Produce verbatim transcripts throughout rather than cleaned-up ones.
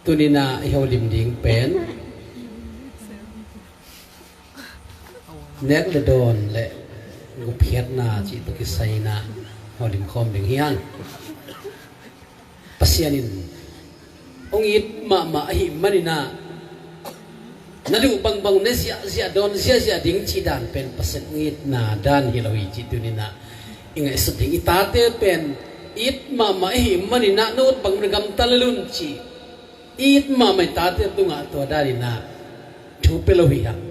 Tuni-in ah i holim ding pen nek le dawn le gupkhiatna cih tawh kisai-in ah holim khawm ding hi hang. Pasian in hong it mahmah ahih manin ah, na duh bangbang ne ziahziah, dawn ziahziah ding cih dan pen Pasian hong itna dan hi lo hi cih tuni-in ah i ngaihsut ding. I tate pen it mahmah ahih manin ah, na ut bang na gamta lel un cih, it mahmah i tate tungah tua danin ah thu pia lo hi hang.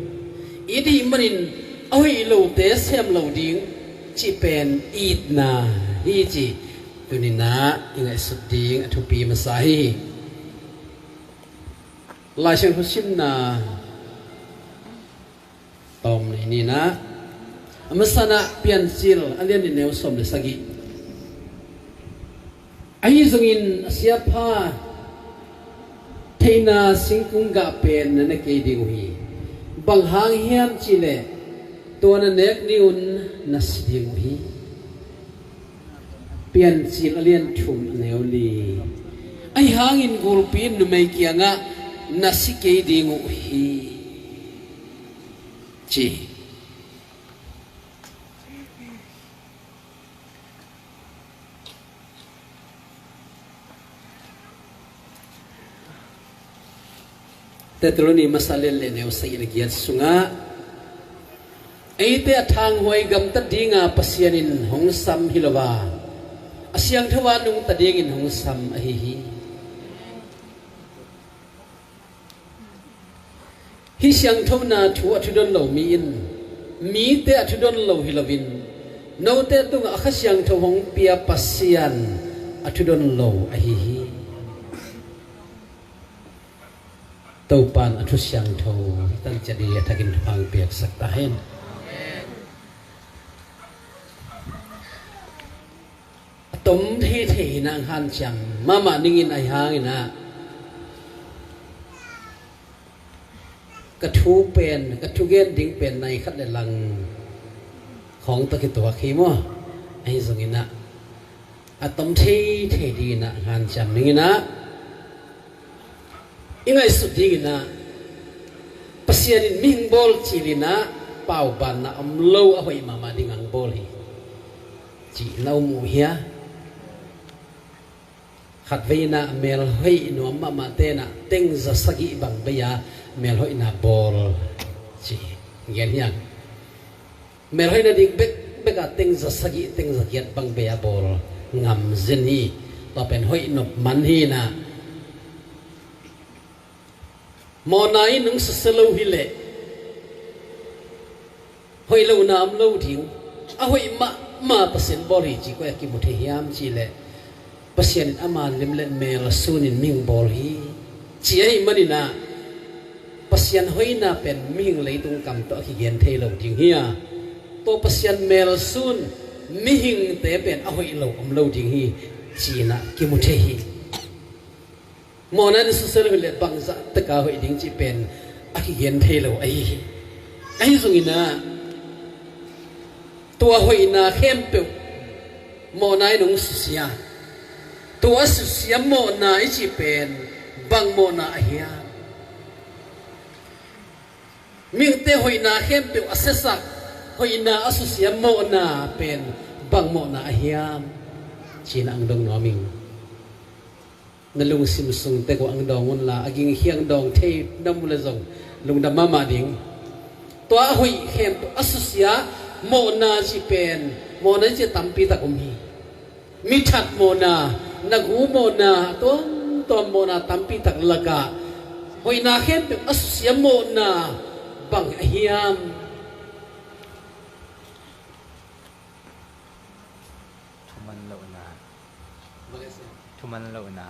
It ahih manin a hoih lote sem lo ding cih pen itna hi cih tuni-in ah i ngaihsut ding a thupi masa hi. Lai Siangtho simna tawm ni-in ah, a masa-in ah Piancil a lian nih, neu sawm le sagih. Ahi zongin a siapha, theihna singkung gah pen na ne kei ding uh hi. Bang hang hiam cih leh tua na nek ni-un na si ding uh hi. Piancil a lian thum, a neu li. Ahi hangin gulpi in numei kiangah na si kei ding uh hi, ci. Thesalonika masa lian li, neu sagih le giat sungah, eite a thanghuai gamtat dinga Pasian in hong sam hi lo a, a siangtho-a nungta dingin hong sam ahi hi. Hih siangthona thu a thudon lo mi in mite a thudon lo hi loin, note tungah a Kha Siangtho hong pia Pasian a thudon lo ahi hi. Topa in a thu siangtho hih tan ciat i a thakin thupha piaksak ta hen. A tom thei thei hi-in ah hanciam mahmah ning in, ahi hangin ah ka thu pen, ka thugen ding pen nai khat le lang khawng tawh kituak hi maw. Ahi zongin ah a tom thei thei dingin ah hanciam ning in ah i ngaihsut dingin ah, Pasian in mihing bawl cilin ah paubanna om lo, a hoih mahmah ding hong bawl hi, ci na om uh hia? Khatvei in ah melhoih nuam mahmahte in ah teng za sagih bang bei-a melhoihna bawl, ci gen hi hang. Melhoih nading bekbek ah teng za sagih, teng za giat bang bei-a bawl ngam zen hi. Tua pen hoih nop man hi-in ah, mawhna in hong susia lo hi leh hoih lohna om lo ding. A hoih mahmah Pasian bawl hi, ci koi-ah kimu thei hiam cih leh, Pasian in ama lim le mel sunin mihing bawl hi, ci ahih manin ah, Pasian hoihna pen mihing leitung kam tawh a kigen thei lo ding hi a, tua Pasian mel sun mihingte pen a hoih lo om lo ding hi, ci-in ah kimu thei hi. Mawhna in susia lo hi leh bangzah tek a hoih ding cih pen a kigen thei lo ahi hi. Ahi zongin ah, tua hoihna khempeuh mawhna in hong susia. Tua a susia mawhna i cih pen bang mawhna a hiam? Mihingte hoihna khempeuh a siasak, hoihna a susia mawhna pen bang mawhna a hiam, ci-in ah hong dong nuam ing. Na lungsim sung tek uh hong dawng unla, a ging khiang dawng thei na om uh leh zong lungdam mahmah ding. Tua a hoih khempeuh a susia mawhna cih pen, mawhna cih tampi tak om hi. Mi that mawhna, na gu mawhna, tuamtuam mawhna tampi tak lakah hoihna khempeuh a susia mawhna bang a hiam? Thuman lohna. Thuman lohna.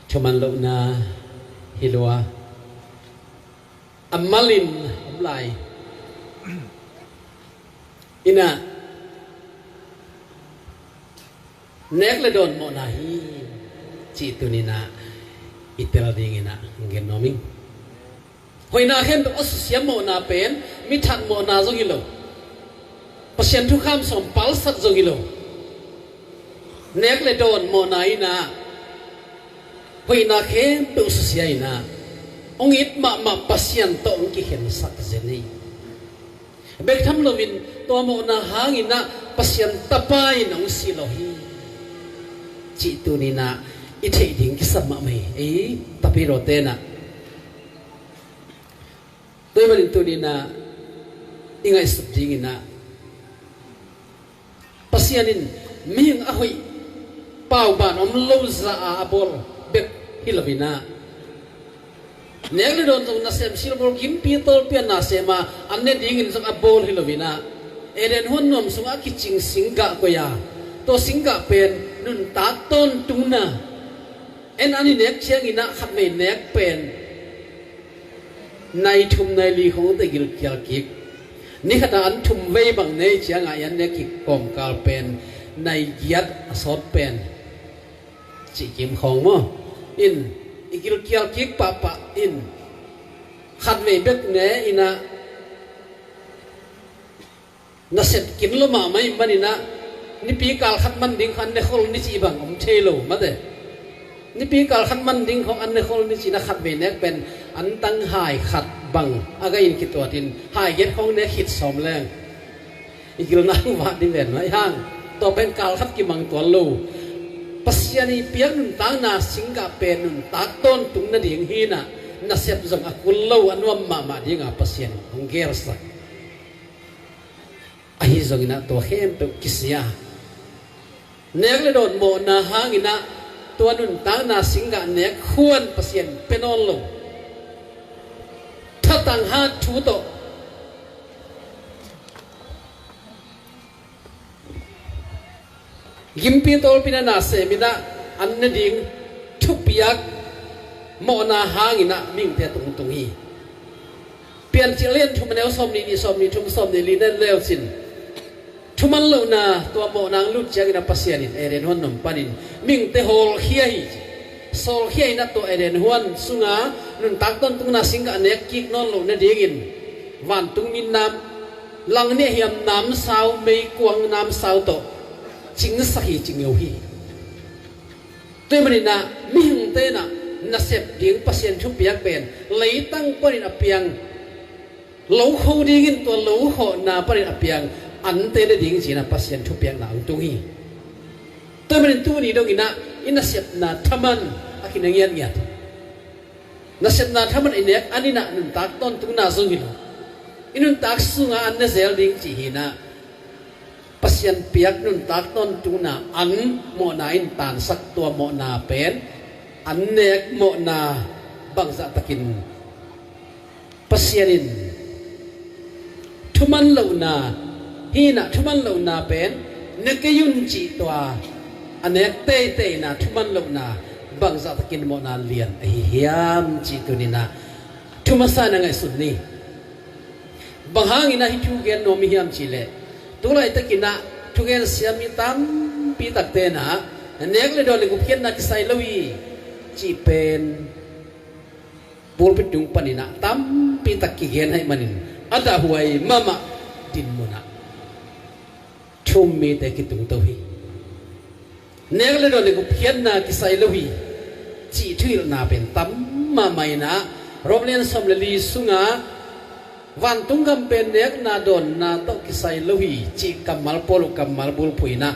Thuman lohna hi lua. A malin om lai. In ah, nek le dawn mawhna hi, cih tuni-in ah i tel dingin ah gen nuam ing. Hoihna khempeuh a susia mawhna pen mi that mawhna zong hi lo, Pasian thukham sawm palsat zong hi lo. Nek le dawn mawhna in ah, Hoihna khempeuh susia in ah hong it mahmah Pasian tawh hong kikhensak zen hi. Bek tham loin tua mawhna hangin ah Pasian Tapa in hong silh hi cih tuni-in ah i theih ding kisam mahmah hi. Ei tapidaw te'n ah tua ahih manin tuni-in ah i ngaihsut dingin ah Pasian in mihing a hoih, pauban om lo zah a a bawl bek hi loin ah, nek le dawn zong nasem silbawl, gimpi tawlpi a nasem a an ne dingin zong a bawl hi loin ah, Eden huan nuam sungah a kicing singgah koih a, tua singgah pen nuntak tawntungna, en an i nek ciangin ah khatvei nek pen nai thum nai li khawng teh gilkial kik. Ni khat ah an thum vei bang nei ciangah i an nek kik kawmkal pen nai giat a sawt pen cih kim khawng maw? In i gilkial kik pahpah in khatvei bek ne in ah nasep kin lo mahmah ahih manin ah, nipi kal khat man ding khawng an ne khol ni cih bang om thei lo mate. Nipi kal khat man ding khawng an ne khol ni cih in ah khatvei nek pen an tanghai khat bang a gai in kituat in hai giat khawng nek khit sawm leng i gilna hong vah ding ven mah hi hang. Tua pen kal khat kimang tuan lo. Pasian i piak nuntakna singgah pen nuntak tawntung nading hi in ah, nasep zong a kul lo, a nuam mahmah ding a Pasian hong gelsak. Ahi zongin ah tua khempeuh kisia, nek le dawn mawhna hangin ah tua nuntakna singgah nek khuan Pasian pia nawn lo, thatang hat thu tawh gimpi tawlpi a nasem in ah an ne ding thupiak mawhna hangin ah mihingte tung tung hi. Piancil lian thum a neu sawmnih nih, sawmnih thum, sawmnih li na en le uh cin, thuman lohna tua mawhna hong lut ciangin ah Pasian in Eden huan nuam panin mihingte hawlkhia hi. Sawlkhia in ah tua Eden huan sunga nuntak tawntungna singgah nek kik nawn loh nadingin vantungmi nam, langnih a hiam namsau, meikuang namsau tawh cingsak hi, cingeu hi. Tua ahih manin ah mihingte in ah nasep ding Pasian thupiak pen leitang panin a piang, lo kho dingin tua lo khawhna panin a piang ante ne ding ci-in ah Pasian thupiakna hong tung hi. Tua ahih manin tuni dongin ah i nasepna thaman a kina ngiatngiat. Nasepna thaman i nek an in ah nuntak tawntungna zong hi lo. I nuntak sunga an ne zel ding cih hi in ah, Pasian piak nuntak tawntungna an mawhna in tansak, tua mawhna pen an nek mawhna bangzah takin Pasian in thuman lohna hi in ah, thuman lohna pen ne kei un cih tua a nek teitei in ah thuman lohna bangzah takin mawhna lian ahi hiam cih tuni-in ah thu masa in ah ngaihsun ni. Bang hangin ah hih thu gen nuam i hiam cih leh, tu laitakin ah thugen siam mi tampi takte in ah nek le dawn le gupkhiatna kisai lo hi cih pen pulpit tung panin ah tampi tak kigen ahih manin a dahhuai mahmah dinmun ah thu-um mite kitungto hi. Nek le dawn le gupkhiatna kisai lo hi cih thuhilhna pen tam mahmah in ah, Rom lian sawm le li sunga vantung gam pen nekna dawnna tawh kisai lo hi cih kammal pawl uh kammal bulphuh in ah,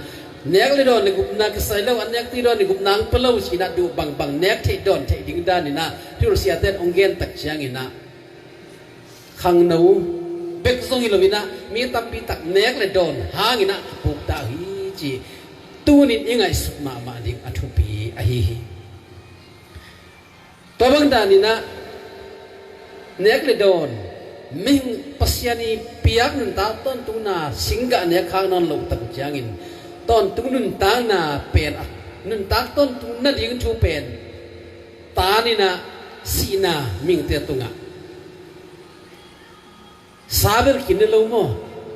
nek le dawn le gupna kisai lo, an nek ti dawn le gupna hong pia lo ci-in ah duh bangbang nek theih dawn theih ding danin ah thilsiate in hong gen tak ciangin ah, khangno bek zong hi loin ah mi tampi tak nek le dawn hangin ah kipuk ta uh hi ci, tunin i ngaihsut mahmah ding a thupi ahi hi. Tua bang danin ah nek le dawn, mihing Pasian i piak nuntak tawntungna singgah nek khak nawn loh tak uh ciangin, tawntung nuntakna pen, nuntak tawntung nading thu pen tan in ah sihna mihingte tungah sa bel kine lo maw?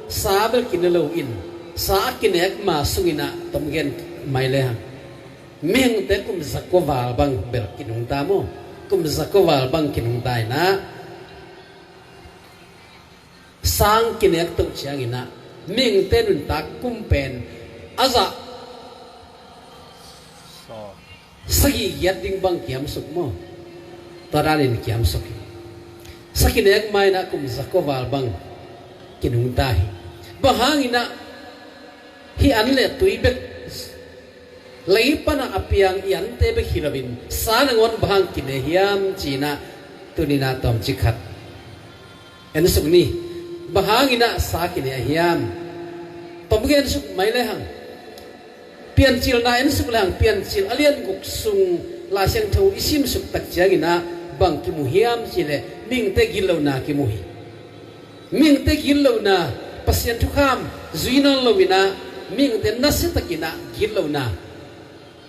Sa bel kine lo in, sa a kinek ma sungin ah tom gen mai le hang, mihingte kum zakua val bang bel kinungta maw? Kum zakua val bang kinungta in ah, sang kinek toh ciangin ah mihingte nuntak kum pen a zah Sagih giat ding bang kiamsuk maw? Tua danin kiamsuk hi. Sagih nek mainah kum za kua val bang kinungta hi. Bang hanginah hih an le tui bek, lei panah a piang i ante bek hi loin sa nangawn bang hang kine hiam cinah tuninah tawmcik khat ensuk ni. Bang hanginah sa kine a hiam? Tom gensuk mai le hang. Piancilna ensuk le hang, Piancil a lian guk sung Lai Siangtho i simsuk tak cianginah bang kimu hiam cihleh mihingte gitlohna kimu hi. Mihingte gitlohna, Pasian thukham zui nawn loinah mihingte nasiatakinah gitlohna.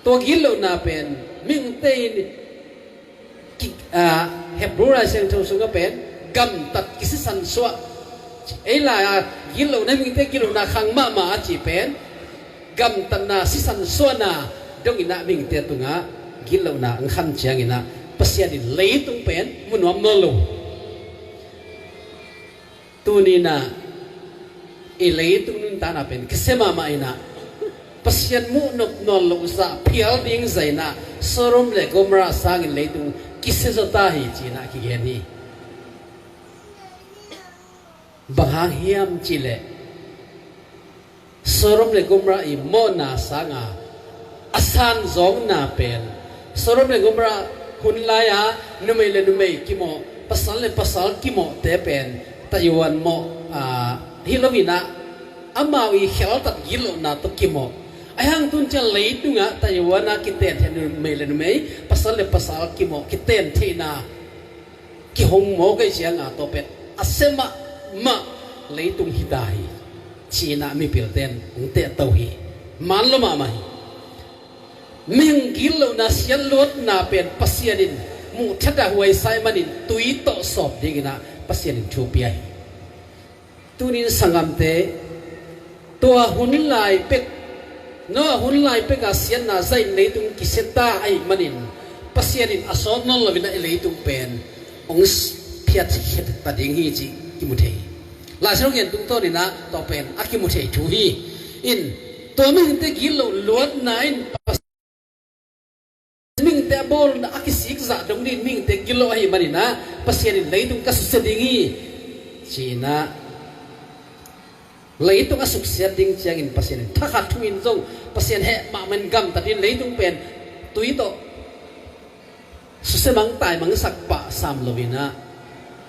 Tua gitlohna pen mihingte in ki, aa, Hebrew Lai Siangtho sungah pen gamtat kisisan suah. Ei lai-a gitlohna, mihingte gitlohna khang mahmah a cih pen gamtatna, sisan suahna donginah mihingte tungah gitlohna ang khan cianginah Pasian in leitung pen mu nuam nawn lo. Tuninah i leitung nuntakna pen kisia mahmah inah Pasian muh nop nawn loh zah phial ding zahinah Sodom le Gomorrah sangin leitung kisia zaw ta hi cinah kigen hi. Bang hang hiam cihleh Sodom le Gomorrah i mawhna sanga a sanzawngna pen, Sodom le Gomorrah hun lai-a numei le numei kimawh, pasal le pasal kimawhte pen taiwan mawh, aa, hi loinah amau i kheltat gitlohna tawh kimawh. Ahi hang tun ciang leitungah taiwan a kiten theih, numei le numei, pasal le pasal kimawh kiten theihna kihong mawk ei cianga tawh pen a sia mahmah leitung hi ta hi cinah mipilten hong tehto hi. Maan lo mahmah hi. Mihing gitlohna, siatluatna pen Pasian in muh thadah huaisa ih manin tui tawh sawp dinginah Pasian in thu pia hi. Tunin sanggamte, tua hun lai pek, Noah hun lai peka siatna zahin leitung kisia ta ahih manin Pasian in a sawt nawn loinah i leitung pen hong phiat khia ta ding hi cih kimu thei hi. Lai Siangtho gen tungtawninah tua pen a kimu thei thu hi. In, tua mihingte gitloh luatna in mihingte a bawlna a kisik zah dong dingin mihingte gitloh ahih maninah Pasian in leitung ka susia ding hi cinah leitung a suksiat ding ciangin Pasian in thakhat thu-in zong Pasian heh mahmah in gamtatin leitung pen tui tawh susia mang taimangsak pah sam loinah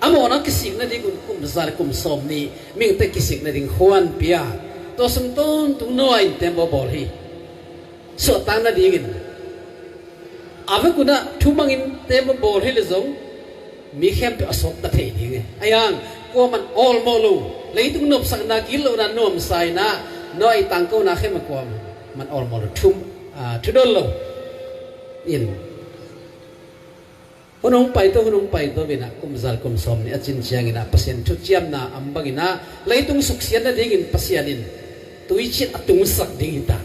a mawhna kisik nading kum za le kum sawm nih mihingte kisik nading khuan pia. Tua sung tawntung Noah in tembaw bawl hi. Suahtak nadingin a vek unah thumangin tembaw bawl hi le zong mi khempeuh a sawt ta thei ding hi. Ahi hang kuaman awlmawh lo, leitung nopsakna gitlohna nuamsa inah Noah i tangkona khempeuh kuaman awlmawh lo, thum, aa, thudon lo. In Hun hong paito, hun hong paito inah kum za le kum sawm nih a cin cianginah Pasian thuciamna a om banginah leitung suksiat nadingin Pasian in tuicin a tunsak ding hi ta.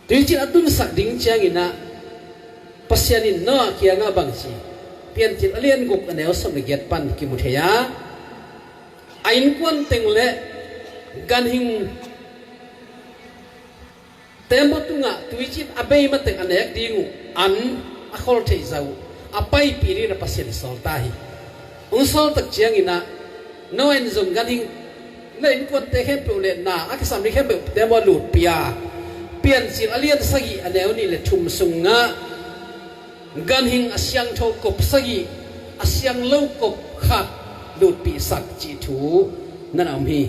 Tuicin a tunsak ding cianginah Pasian in Noah kiangah bang ci? Piancil a lian guk a neu sawm le giat pan kimu thei a, a innkuan teng le ganhing tembaw tungah tuicin a bei mateng a nek ding uh an a khol theih zah uh a paipih dingin a Pasian sawl ta hi. Hong sawl tak cianginah Noah in zong ganhing le innkuante khempeuh le na a kisam ding khempeuh tembaw lutpih a, Piancil a lian sagih a neu nih le thum sungah ganhing a siangtho kop sagih, a sianglo kop khat lutpihsak cih thu nan a om hi.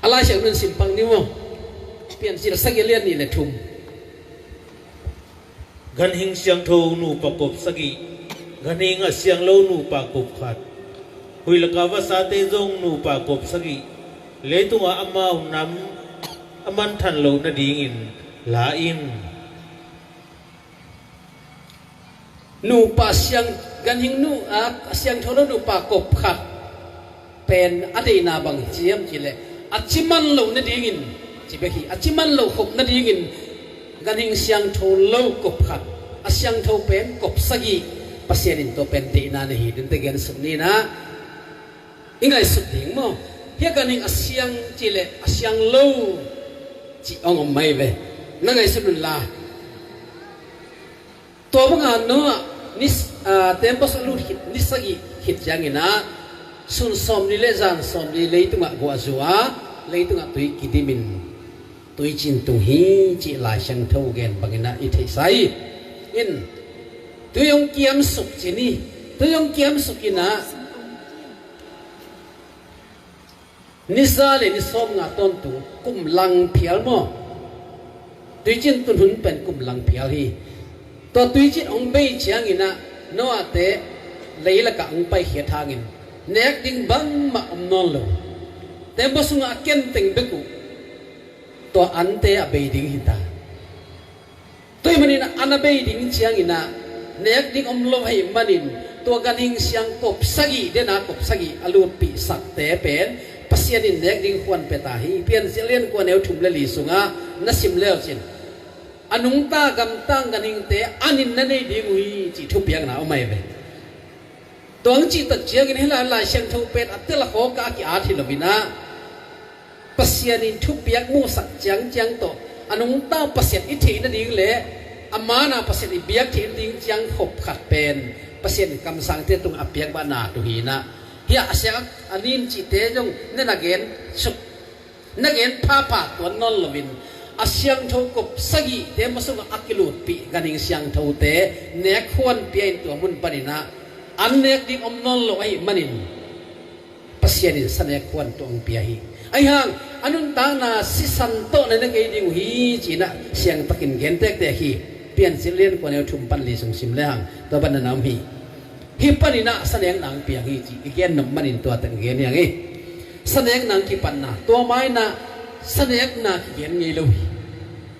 A Lai Siangtho nun simpang ni maw? Piancil sagih a lian nih le thum. Ganhing siangtho nupa kop sagih, ganhing a sianglo nupa kop khat, huih laka vasate zong nupa kop sagih, leitungah amau nam a manthan loh nadingin la in. Nupa siang, ganhing nu, a, siangtho lo nupa kop khat pen a deihna bang hi ci hiam cihleh a ciman loh nadingin, ci bek hi, a ciman loh khop nadingin ganhing siangtho lo kop khat, a siangtho pen kop sagih, Pasian in tua pen deihna na hi ding te gensuk ni inah I ngaihsut ding maw? Hia ganhing a siang cih le a siang lo cih hong om mai ve. Na ngaihsut un la. Tua banga Noah ni, ah, tempos a lut khit ni sagih khit ciangin ah sun sawmli le zan sawmli leitungah guahzu a, leitungah tui kidimin tuicin tung hi cih Lai Siangtho gen bangin ah i theihsa hi. In tui hong kiamsuk cin hi. Tui hong kiamsuk in ah ni za le ni sawmnga tawntung kum lang phial maw? Tuicin tun hun pen kum lang phial hi. Tua tuicin hong bei ciangin ah Noah te leilakah hong paikhiat hangin nek ding bangmah om nawn lo. Tempos sungah a kenteng bek uh tua ante a bei ding hi ta. Tua ahih manin ah an a bei ding ciangin ah nek ding om lo ahih manin tua ganhing siang kop sagih, dena kop sagih a lutpihsakte pen Pasian in nek ding khuan pia ta hi. Piancil lian kua neu thum le li sungah na sim le uh cin, a nungta gamtang ganhingte an in na nei ding uh hi cih thupiakna om ahi ve. Tua hong cih tak ciangin hih lai Lai Siangtho pen a tel a khawk a ki-at hi lo in ah Pasian in thupiak muhsak ciangciang tawh a nungta Pasian i theih nading le a mana Pasian i biak theih nading ciang khop khat pen Pasian in kamsangte tungah a piak bana tu hi in ah, hih a siang a nin cihte zong na na gen suk, na gen phapha tuan nawn loin a siangtho kop sagihte ma sungah a kilutpih ganhing siangthote nek khuan pia in tua mun panin ah an nek ding om nawn lo ahih manin Pasian in sa nek khuan tuah hong pia hi. Ahi hang a nuntakna sisan tawh na ne kei ding uh hi ci-in ah siangtakin gen tektek hi. Piancil lian kua neu thum pan li sung sim le hang tua bang na na om hi. Hih panin ah sa nek nang piang hi ci i gen nop manin tua teng gen hi hang hi. Sa nek nang kipatna tua ma-in ah sa nek na kigen ngei lo hi.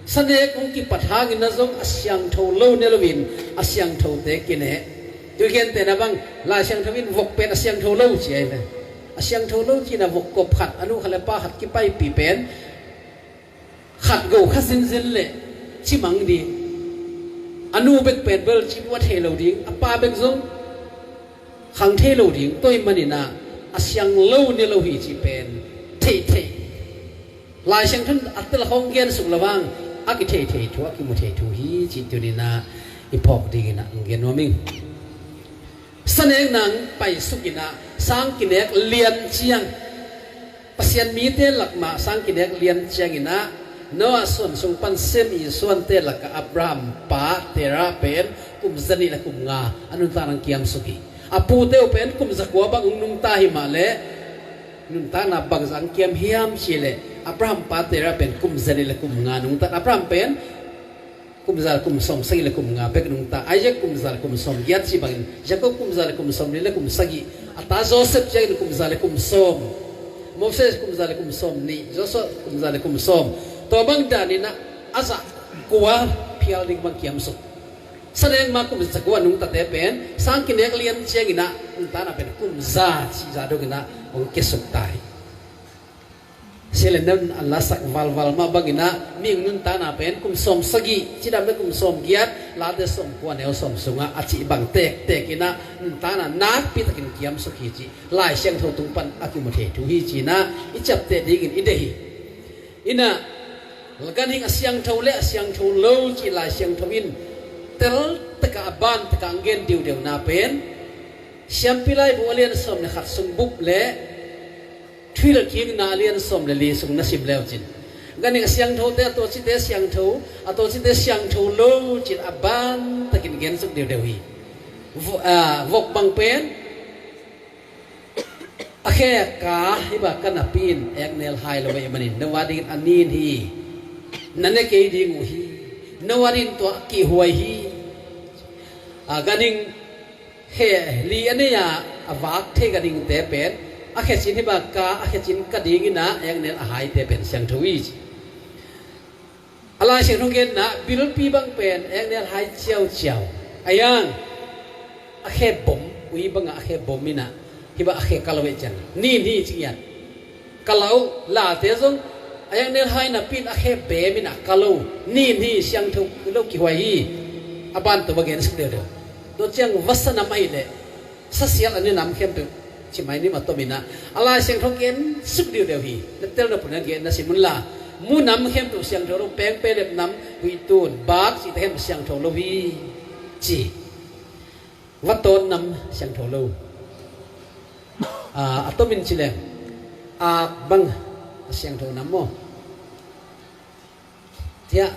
Sa nek hong kipat hangin ah zong a siangtho lo ne loin a siangthote kine. Tui gentehna bang Lai Siangtho in vok pen a siangtho lo ci ahi ve. A siangtho lo ci-in ah vok kop khat a nu khat le pa khat kipaipih pen khat go kha zinzin le cimang ding. A nu bek pen bel cibuah thei lo ding, a pa bek zong khang thei lo ding. Tua ahih manin ah a siang lo ne lo hi cih pen theihtheih Lai Siangtho in a tel a khawng gen suk lo vang a kitheithei thu, a kimu thei thu hi cih tuni-in ah i phawk dingin ah hong gen nuam ing. Sa nek nang paisuk in ah sang kinek lian ciang, Pasian mite lak mah sang kinek lian ciangin ah Noah suan sung pan sem i suante lakah Abraham pa Terah pen kum zanih le kum nga a nuntakna hong kiamsuk hi. A pute uh pen kum zakua bang hong nungta hi mah leh nuntakna bangzah hong kiam hiam cih leh Abraham pa Terah pen kum zanih le kum nga nungta. Abraham pen kum za le kum sawm sagih le kum nga bek nungta. Isaac kum za le kum sawm giat ci bangin, Jacob kum za le kum sawm li le kum sagih. A ta Joseph ciangin kum za le kum sawm. Moses kum za le kum sawm nih. Joshua kum za le kum sawm. Tua bang danin ah a zakua phial ding bang kiamsuk. Sa nek ma kum zakua nungtate pen sang kinek lian ciangin ah nuntakna pen kum za cih zah dongin ah hong kiasuk ta hi. Sia le nen a lasak valval mah bangin ah mihing nuntakna pen kum sawm sagih cidam le kum sawm giat, Late sawm kua neu sawm sungah a cih bang tektek in ah nuntakna nakpi takin kiamsuk hi cih Lai Siangtho tung pan a kimu thei thu hi ci-in ah i ciapteh dingin i deih hi. In ah ganhing a siangtho le a siangtho lo cih Lai Siangtho in tel takah a ban takah hong gen deuhdeuhna pen Siampi Laibu a lian sawm le khat sung bup le Thuhilhkikna a lian sawm le li sung na sim le uh cin, ganhing a siangthote a tawcite siangtho, a tawcite siangtho lo cih a ban takin gensuk deuhdeuh hi. Vo-, ah, vok bang pen a khe ka hi ba ka napi in eknel hai lo ahih manin no a dingin a nin hi. Na ne kei ding uh hi. No a dingin tua a kihhuai hi. Ah, ganhing khe li a nei a, a vak thei ganhingte pen a khecin hi ba ka, a khecin ka dingin ah eknel a haite pen siangtho hi ci. A Lai Siangtho genna bilpi bang pen eknel hai ciauciau. A yang a khe bom, ui bangah a khe bom in ah hi ba a khe ka lo eh ciang nin hi ci ngiat. Ka lo, Late zong a eknel hai napi in a khe bem in ah ka lo, nin hi, siangtho lo kihhuai hi. A ban tawh va gensuk deuhdeuh. Tua ciang vasa nam ahih leh sasial a ne nam khempeuh Ci mai ning a tomin ah a Lai Siangtho gen suk diudeu hi. Na tel nop un a gen na sim un la, mu nam khempeuh siangtho lo, pengpe lep nam, huih tun, bak cihte khempeuh siangtho lo hi ci. Vatawn nam siangtho lo. A, a tomin ci leng, ak bang a siangtho nam maw? Hiah,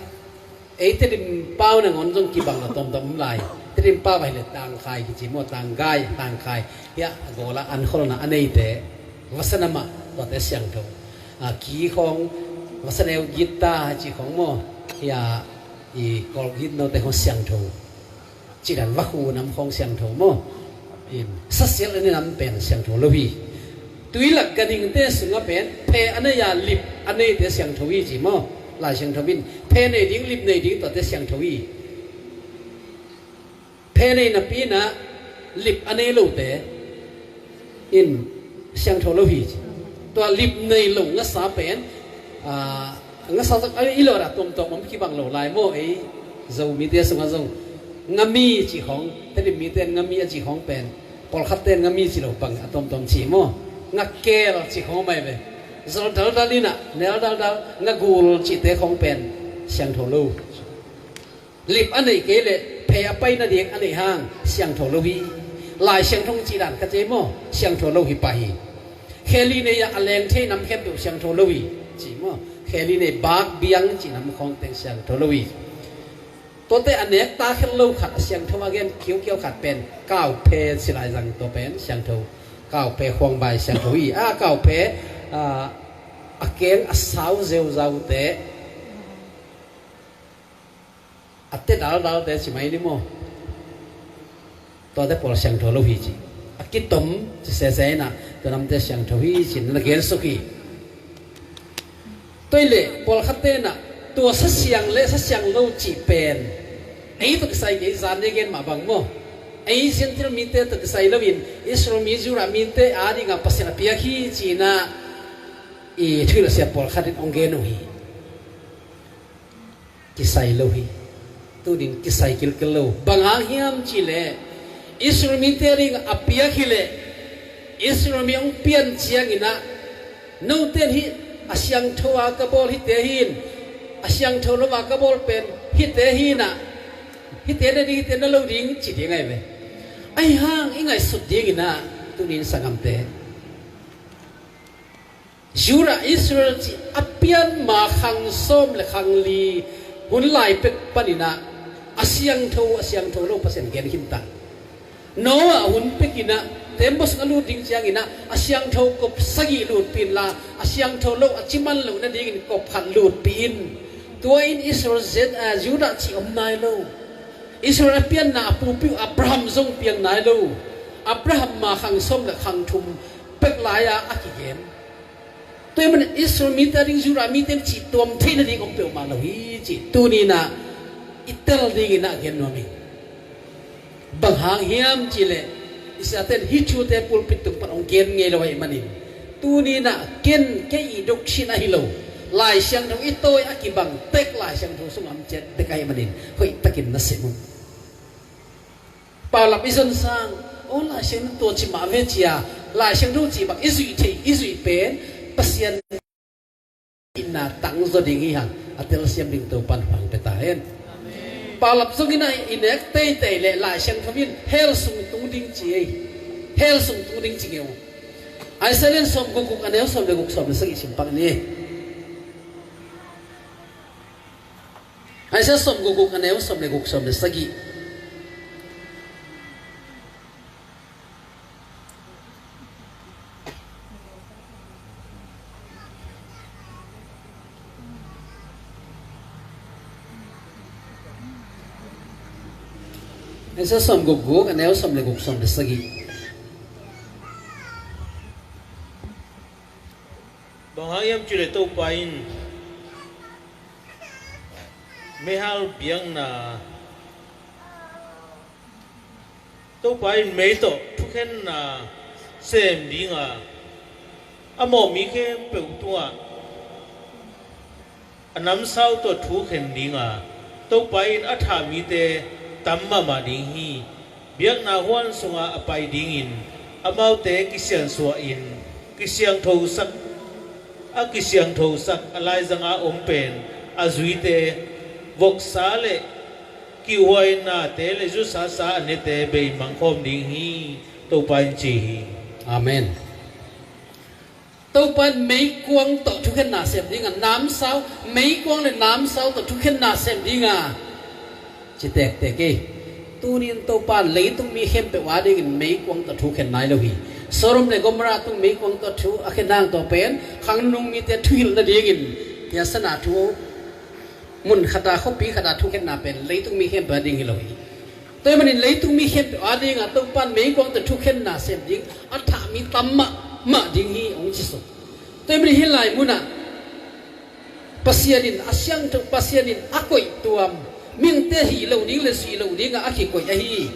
ei Tedim pau nangawn zong kibang lo, tawmtawm om lai. Tedim pau ah hi leh tangkhai kici maw, tanggai, tangkhai. Hiah a gawla an kholna a neite, vasa namah tuate siangtho. A, ki khawng, vasa neu gita ci khawng maw? Hiah i Kawl gitnote khawng siangtho. Cidan vakhu nam khawng siangtho maw? In, sasial a nei nam pen siangtho lo hi. Tuilak ganhingte sungah pen phe a nei a lip a neite siangtho hi ci maw? Lai Siangtho in phe nei ding, lip nei ding, tuate siangtho hi. Phe nei napi in ah lip a nei lote in siangtho lo hi ci. Tua lip nei lo ngasa pen, a, ngasa zong a i lawh ah tuamtuam om kibang lo lai maw? Ei Zomite sungah zong ngami ci khawng, Tedim mite in ngami a ci khawng pen, pawlkhatte in ngami ci lo bang a tuamtuam ci maw? Ngakel ci khawng mai ve. Zol daldal in ah, nel daldal, ngagul cihte khawng pen siangtho lo. Lip a neih kei leh phe a pai nading a neih hang siangtho lo hi. Lai Siangtho cih dan ka ci maw? Siangtho lo hi pah hi. Kheli nei ah a leng thei nam khempeuh siangtho lo hi ci maw? Kheli nei, bak, biang cih nam khawng teng siangtho lo hi. Tuate a nek ta khet lo khat, a siangtho a gen kiaukiau khat pen kauphe ci lai zang, tua pen siangtho. Kauphe khuangbai siangtho hi. A, kauphe, a, a keng a sau zeuzaute, a te daldalte ci mai ni maw? Tuate pawl siangtho lo hi ci. A kitom ci sese in ah, tua namte siangtho hi ci-in na gen suk hi. Tua hi leh pawlkhatte in ah tua sasiang le sasiang lo cih pen ei tawh kisai kei, zan ni gen mah bang maw? Ei Gentile mite tawh kisai loin Israel mi, Judah mite adingin Pasian a piak hi ci-in ah i thuhilhsia pawlkhat in hong gen uh hi. Kisai lo hi. Tunin kisai kilkil lo. Bang hang hiam cih leh Israel mite ading a piak hi leh, Israel mi hong pian ciangin ah, note in hih a siangtho a ka bawl hihte hi in, a siangtho lo a ka bawl pen hihte hi in ah, hihte na ding, hihte na lo ding ci ding ahi ve. Ahi hang i ngaihsut dingin ah, tunin sanggamte, Judah Israel cih a pian ma khang sawm le khang li hun lai pek panin ah a siangtho, a siangtho lo Pasian gen khin ta. Noah hun pekin ah tembaw sung a lut ding ciangin ah a siangtho kop sagih lutpih inla, a siangtho lo, a ciman loh nadingin kop khat lutpih in. Tua in Israel, Zen-, ah, Judah cih om nai lo. Israel a pianna a pupi uh Abraham zong piang nai lo. Abraham ma khang sawm le khang thum pek lai-a a kigen. Tua ahih manin Israel mite ading Judah mite in cih tuam theih nading om peuhmah lo hi cih tuni-in ah i tel dingin ah gen nuam ing. Bang hang hiam cih leh Israel-te in hih thute pulpit tung pan hong gen ngei lo ahih manin, tuni-in ah ken, kei i doctrine ahi lo, Lai Siangtho i tawi a kibang tek Lai Siangtho sungah om ciat tek ahih manin hoihtakin na sim un. Paulap i zon sang, aw, Lai Siangtho tua ci mah ve ci-a, Lai Siangtho cih bang i zuih theih, i zuih pen Pasian itna tangzaw ding hi hang, a telsiam ding Topa'n thupha pia ta hen. Paulap zongin ah i nek teitei leh Lai Siangtho in hell sung tung ding ci ei. Hell sung tung ding ci ngeu. Isaiah lian sawm guk guk, a neu sawm le guk, sawm le sagih sim pak ni. Isaiah sawm guk guk, a neu sawm le guk, sawm le sagih. Isaiah sawm guk guk, a neu sawm le guk, sawm le sagih. Bang hang hiam cih leh Topa in meihal biakna, Topa in mei tawh thukhenna sem ding a, a mawh mi khempeuh tungah a namsau tawh thu khen ding a, Topa in a thah mite tam mahmah ding hi. Biakna huan sungah a pai dingin Amaute kisiansuah in kisiangthosak, a kisiangthosak a laizanga om pen a zuite voksa le kihhuainate le zusasa a nete beimang khawm ding hi, Topa in ci hi. Amen. Topa in meikuang tawh thukhenna sem dinga namsau, meikuang le namsau tawh thukhenna sem dinga ci tektek hi. Tunin Topa in leitung mi khempeuh a dingin meikuang tawh thukhen nai lo hi. Sodom le Gomorrah tung meikuang tawh thu a khen hang tawh pen khang nunung mite thuhilh nadingin, tia sana thu mun khata khuapi khata thukhenna pen leitung mi khempeuh a ding hi lo hi. Tua ahih manin leitung mi khempeuh a dinga Topa in meikuang tawh thukhenna sem ding a thah mi tam mahmah ding hi hong ci suk. Tua ahih manin hih lai munah Pasian in a siangtho, Pasian in a koih tuam, mihingte hih loh ding le zuih loh dingah a kikoih ahi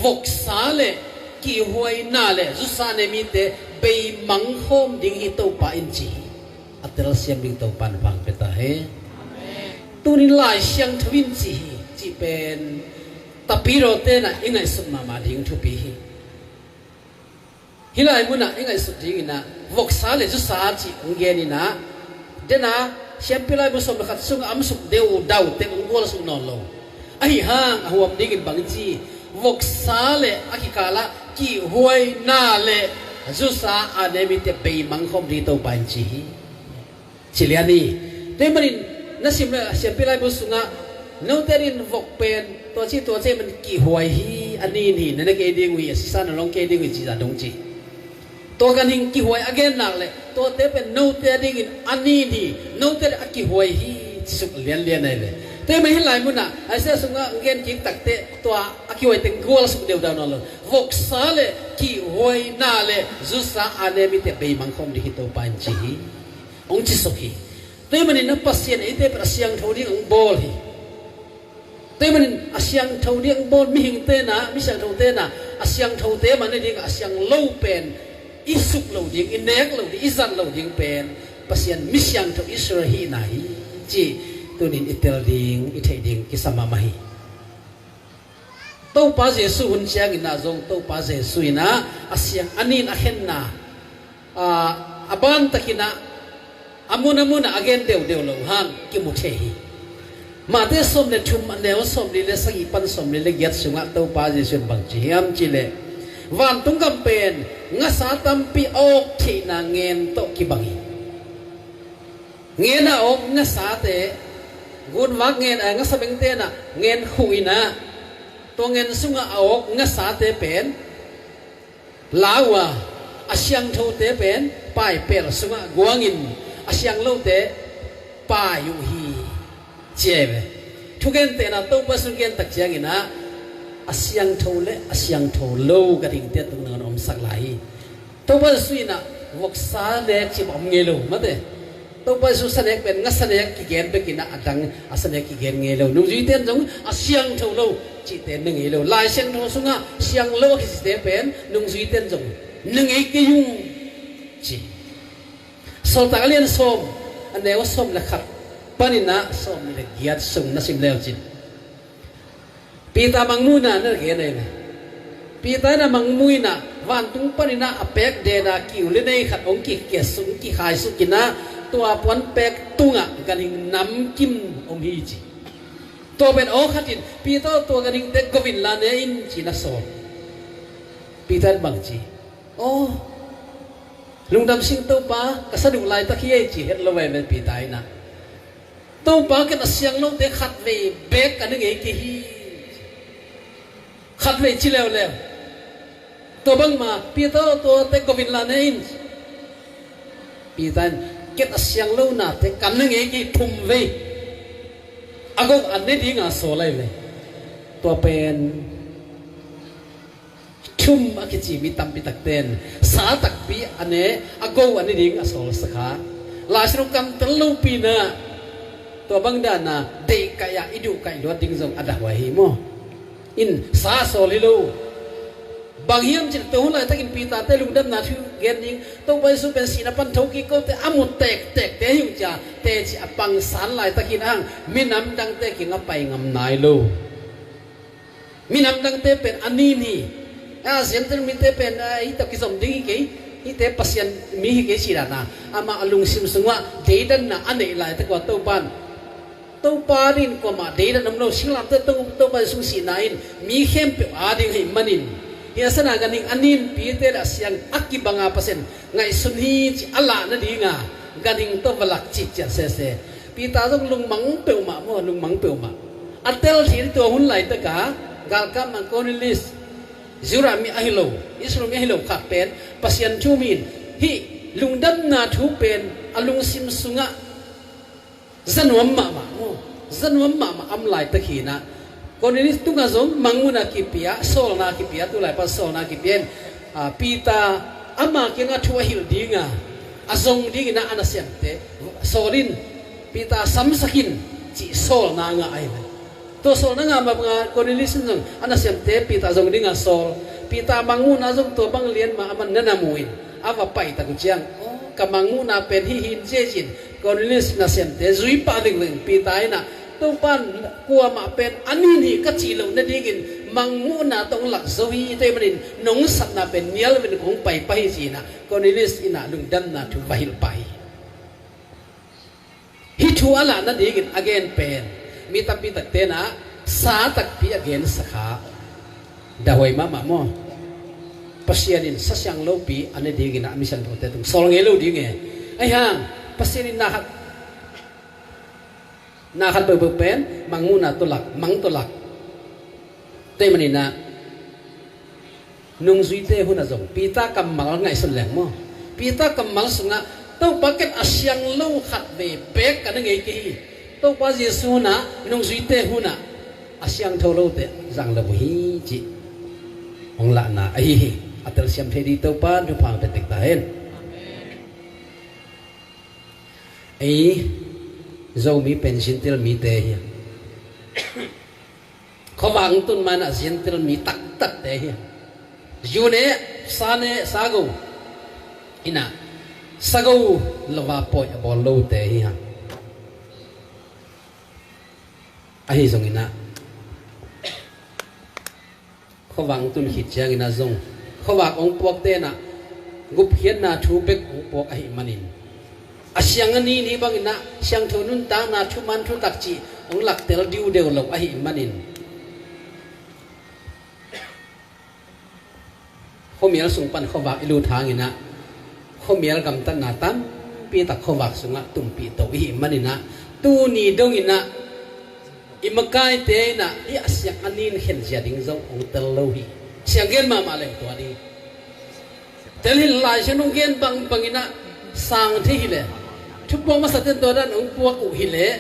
voksa le kihhuaina le zusa ne mite beimang khawm ding hi, Topa in ci hi. A telsiam ding Topa in vang pia ta hen. Tunin Lai Siangtho in ci hi, cih pen tapidaw tenah i ngaihsut mahmah ding thupi hi. Hih lai munah i ngaihsut dinginah voksa le zusa cih hong geninah, dena siampi laibu sawm le khat sungah a om suk deuhdau tek hong gual suk nawn lo. Ahi hang a huam dingin bang ci, voksa le a kikalah kihhuaina le zusa a ne mite beimang khawm ding Topa in ci hi. Ci lian hi. Tua ahih manin na sim le siampi laibu sungah note dingin vok pen tua ci tua ci man kihhuai hi, a nin hi, na ne kei ding uh hi, a sisa na long kei ding uh hi, ci zah dong ci. Tua ganhing kihhuai a gen nak le tuate pen note a dingin a nin hi, note le a kihhuai hi, ci suk lianlian ahi ve. Tua ahih manin hih lai munah Isaiah sungah gen kik takteh tua a kihhuai teng gual suk deuhdau nawn lo. Voksa le kihhuaina le zusa a ne mite beimang khawm ding hi, Topa in ci hi. Hong ci suk hi. Tua ahih manin a Pasian eite pen a siangtho ding hong bawl hi. Tua ahih manin a siangtho ding hong bawl mihing tenah, mi siangtho tenah a siangthote mah ne ding, a siang lo pen i suk lo ding, i nek lo ding, i zat lo ding pen Pasian mi siangtho Israel hihna hi, ci tunin i tel ding, i theih ding kisam mahmah hi. Topa Jesuh hun cianginah zong Topa Jesuh inah a siang a nin a khenna, a, a bantakinah a mun a munah a gen deuhdeuh lo hang kimu thei hi. Matthai sawm le thum, a neu sawmli le sagih pan sawmli le giat sungah Topa Jesuh in bang ci hiam cih leh, vantung gam pen ngasa tampi a awk theihna ngen tawh kibang hi. Ngen a awk ngasate, gunvak ngen a ngasa bengte inah ngen khuh inah, tua ngen sungah a awk ngasate pen lau a, a siangthote pen paipel sungah guangin a siang lote pai uh hi, ci ahi ve. Thugentehna Topa Jesuh in gen tak cianginah a siangtho le a siangtho lo ganhingte tung nangawn a omsak lai hi. Topa Jesuh inah voksa nek cih bang om ngei lo, mate. Topa Jesuh sa nek pen ngasa nek kigen bekinah a dang a sa nek kigen ngei lo. Nungzuite in zong a siangtho lo cihte ne ngei lo. Lai Siangtho sungah siang lo a kicite pen nungzuite in zong ne ngei kei ung ci. Sawltak a lian sawm, a neu sawm le khat paninah sawm le giat sung na sim leu cin. Peter mangmuhna na gen ahi ve. Peter inah mangmuh inah vantung paninah a pek dena kiu le nei khat hong kikiasuk, hong kikhaisuk inah tua puan pek tungah ganhing namkim om hi ci. Tua pen aw khatin, Peter, tua ganhingte go inla ne in, ci na sawl. Peter in bang ci? Aw, lungdam sing Topa, ka sa duh laitak hi ei, ci het lo vai ven Peter inah. Topa, ken a siang lote khatvei beek ka ne ngei kei hi. Khatvei ci leuleu. Tua bangma Peter, tuate go inla ne in. Peter in, ken a siang lonate ka ne ngei kei thum vei. A go a ne dinga sawl ahi ve. Tua pen thum a kici mi tampi takte in sa takpi a ne, a go a ne ding a sawlsak a. Lai Siangtho kamtel lopi inah tua bang dana deihkaih a i duhkaih luat ding zong a dah huai hi maw? In sa a sawl hi lo. Bang hiam cih leh tua hun laitakin Peter-te lungdamna thu gen ding, Topa Jesuh pen sihna pan thokik kote a mu tektekte hi uh cia teci a pangsan laitakin a hang minam dangte kiang a pai ngam nai lo. Minam dangte pen a nin hi. A Gentile mite pen, a, hih tawh kizom ding hi kei, hihte Pasian mi hi kei ci dan a, amah a lungsim sungah deidanna a neih laitak uh a Topa in, Topa ding kuamah deidan om lo, singlamteh To-, Topa Jesu sihna in mi khempeuh a ding ahih manin, hih a sana ganhing a ninpite le a siang a kibanga Pasian ngaihsun hi ci a lah nadinga ganhing tawh va lak citciat sese. Peter zong lungmang peuhmah maw, lungmang peuhmah. A tel thei tua hun laitak a galkap mang Cornelius, Judah mi ahi lo, Israel mi ahi lo khat pen Pasian thu mi in hih lungdamna thu pen a lungsim sungah za nuam mahmah maw, za nuam mahmah a om laitak hi in ah, Cornelius tungah zong mangmuhna kipia, sawlna kipia, tu lai pan sawlna kipia in, a, Peter ama kiangah thu a hilh dinga, a zong dingin ah a nasemte sawl in, Peter samsak in cih sawlna ngah ahi ve. Tua sawlna ngah mah bangah Cornelius in zong a nasemte Peter zong dinga sawl. Peter mangmuhna zong tua bang lian mah a man na na mu in a va paitak uh ciang, aw, ka mangmuhna pen hih hi in ci-in Cornelius nasemte zui pah vingveng. Peter in ah, Topa in kuamah pen a nin hi ka cih loh nadingin mangmuhna tawh hong lak zo hi, tua ahih manin nong sapna pen nial vin kong pai pah hi ci-in ah Cornelius in ah lungdamna thu va hilh pah hi. Hih thu a lah nadingin a gen pen mi tampi takte in ah sa takpi a gensa kha dahhuai mahmah maw? Pasian in Sa Siangtho pi a ne dingin ah a mi siangthote tung sawl ngei lo ding e. Ahi hang Pasian in na khat, na khat peuhpeuh pen mangmuhna tawh lak, mang tawh lak. Tua ahih manin ah nungzuite hunah zong Peter kammal ngaihsun leng maw, Peter kammal sungah Topa, ken a siang lo khat vei beek ka na ngei kei hi. Topa Jesu hunah, nungzuite hunah a siangtho lote zang lo uh hi cih hong lahna ahi hi. A telsiam thei ding Topa in thupha hong pia tek ta hen. Ei Zomi pen Gentile mite hi. Khuavak hong tun ma-in ah Gentile mi taktakte hi. Ju ne, sa ne, sa go in ah, sa go lo-a pawi a bawl lote hi hang. Ahi zongin ah khuavak hong tun khit ciangin ah zong khuavak hong puakte in ah gupkhiatna thu bek hong puak ahih manin, a siang a nin hi bangin ah siangtho nuntakna thuman thutak cih hong lak tel diudeu lo ahih manin, khuamial sung pan khuavak i lut hangin ah khuamial gamtatna tampi tak khuavak sungah tumpih to i hih manin ah, tuni dongin ah i makaite in ah hih a siang a nin khen zia ding zong hong tel lo hi. Siang gen mahmah leng tua ding. Tel hi leh, Lai Siangtho hong gen bangbangin ah sang thei hi leh, thupuak masate in tua dan hong puak uh hi leh,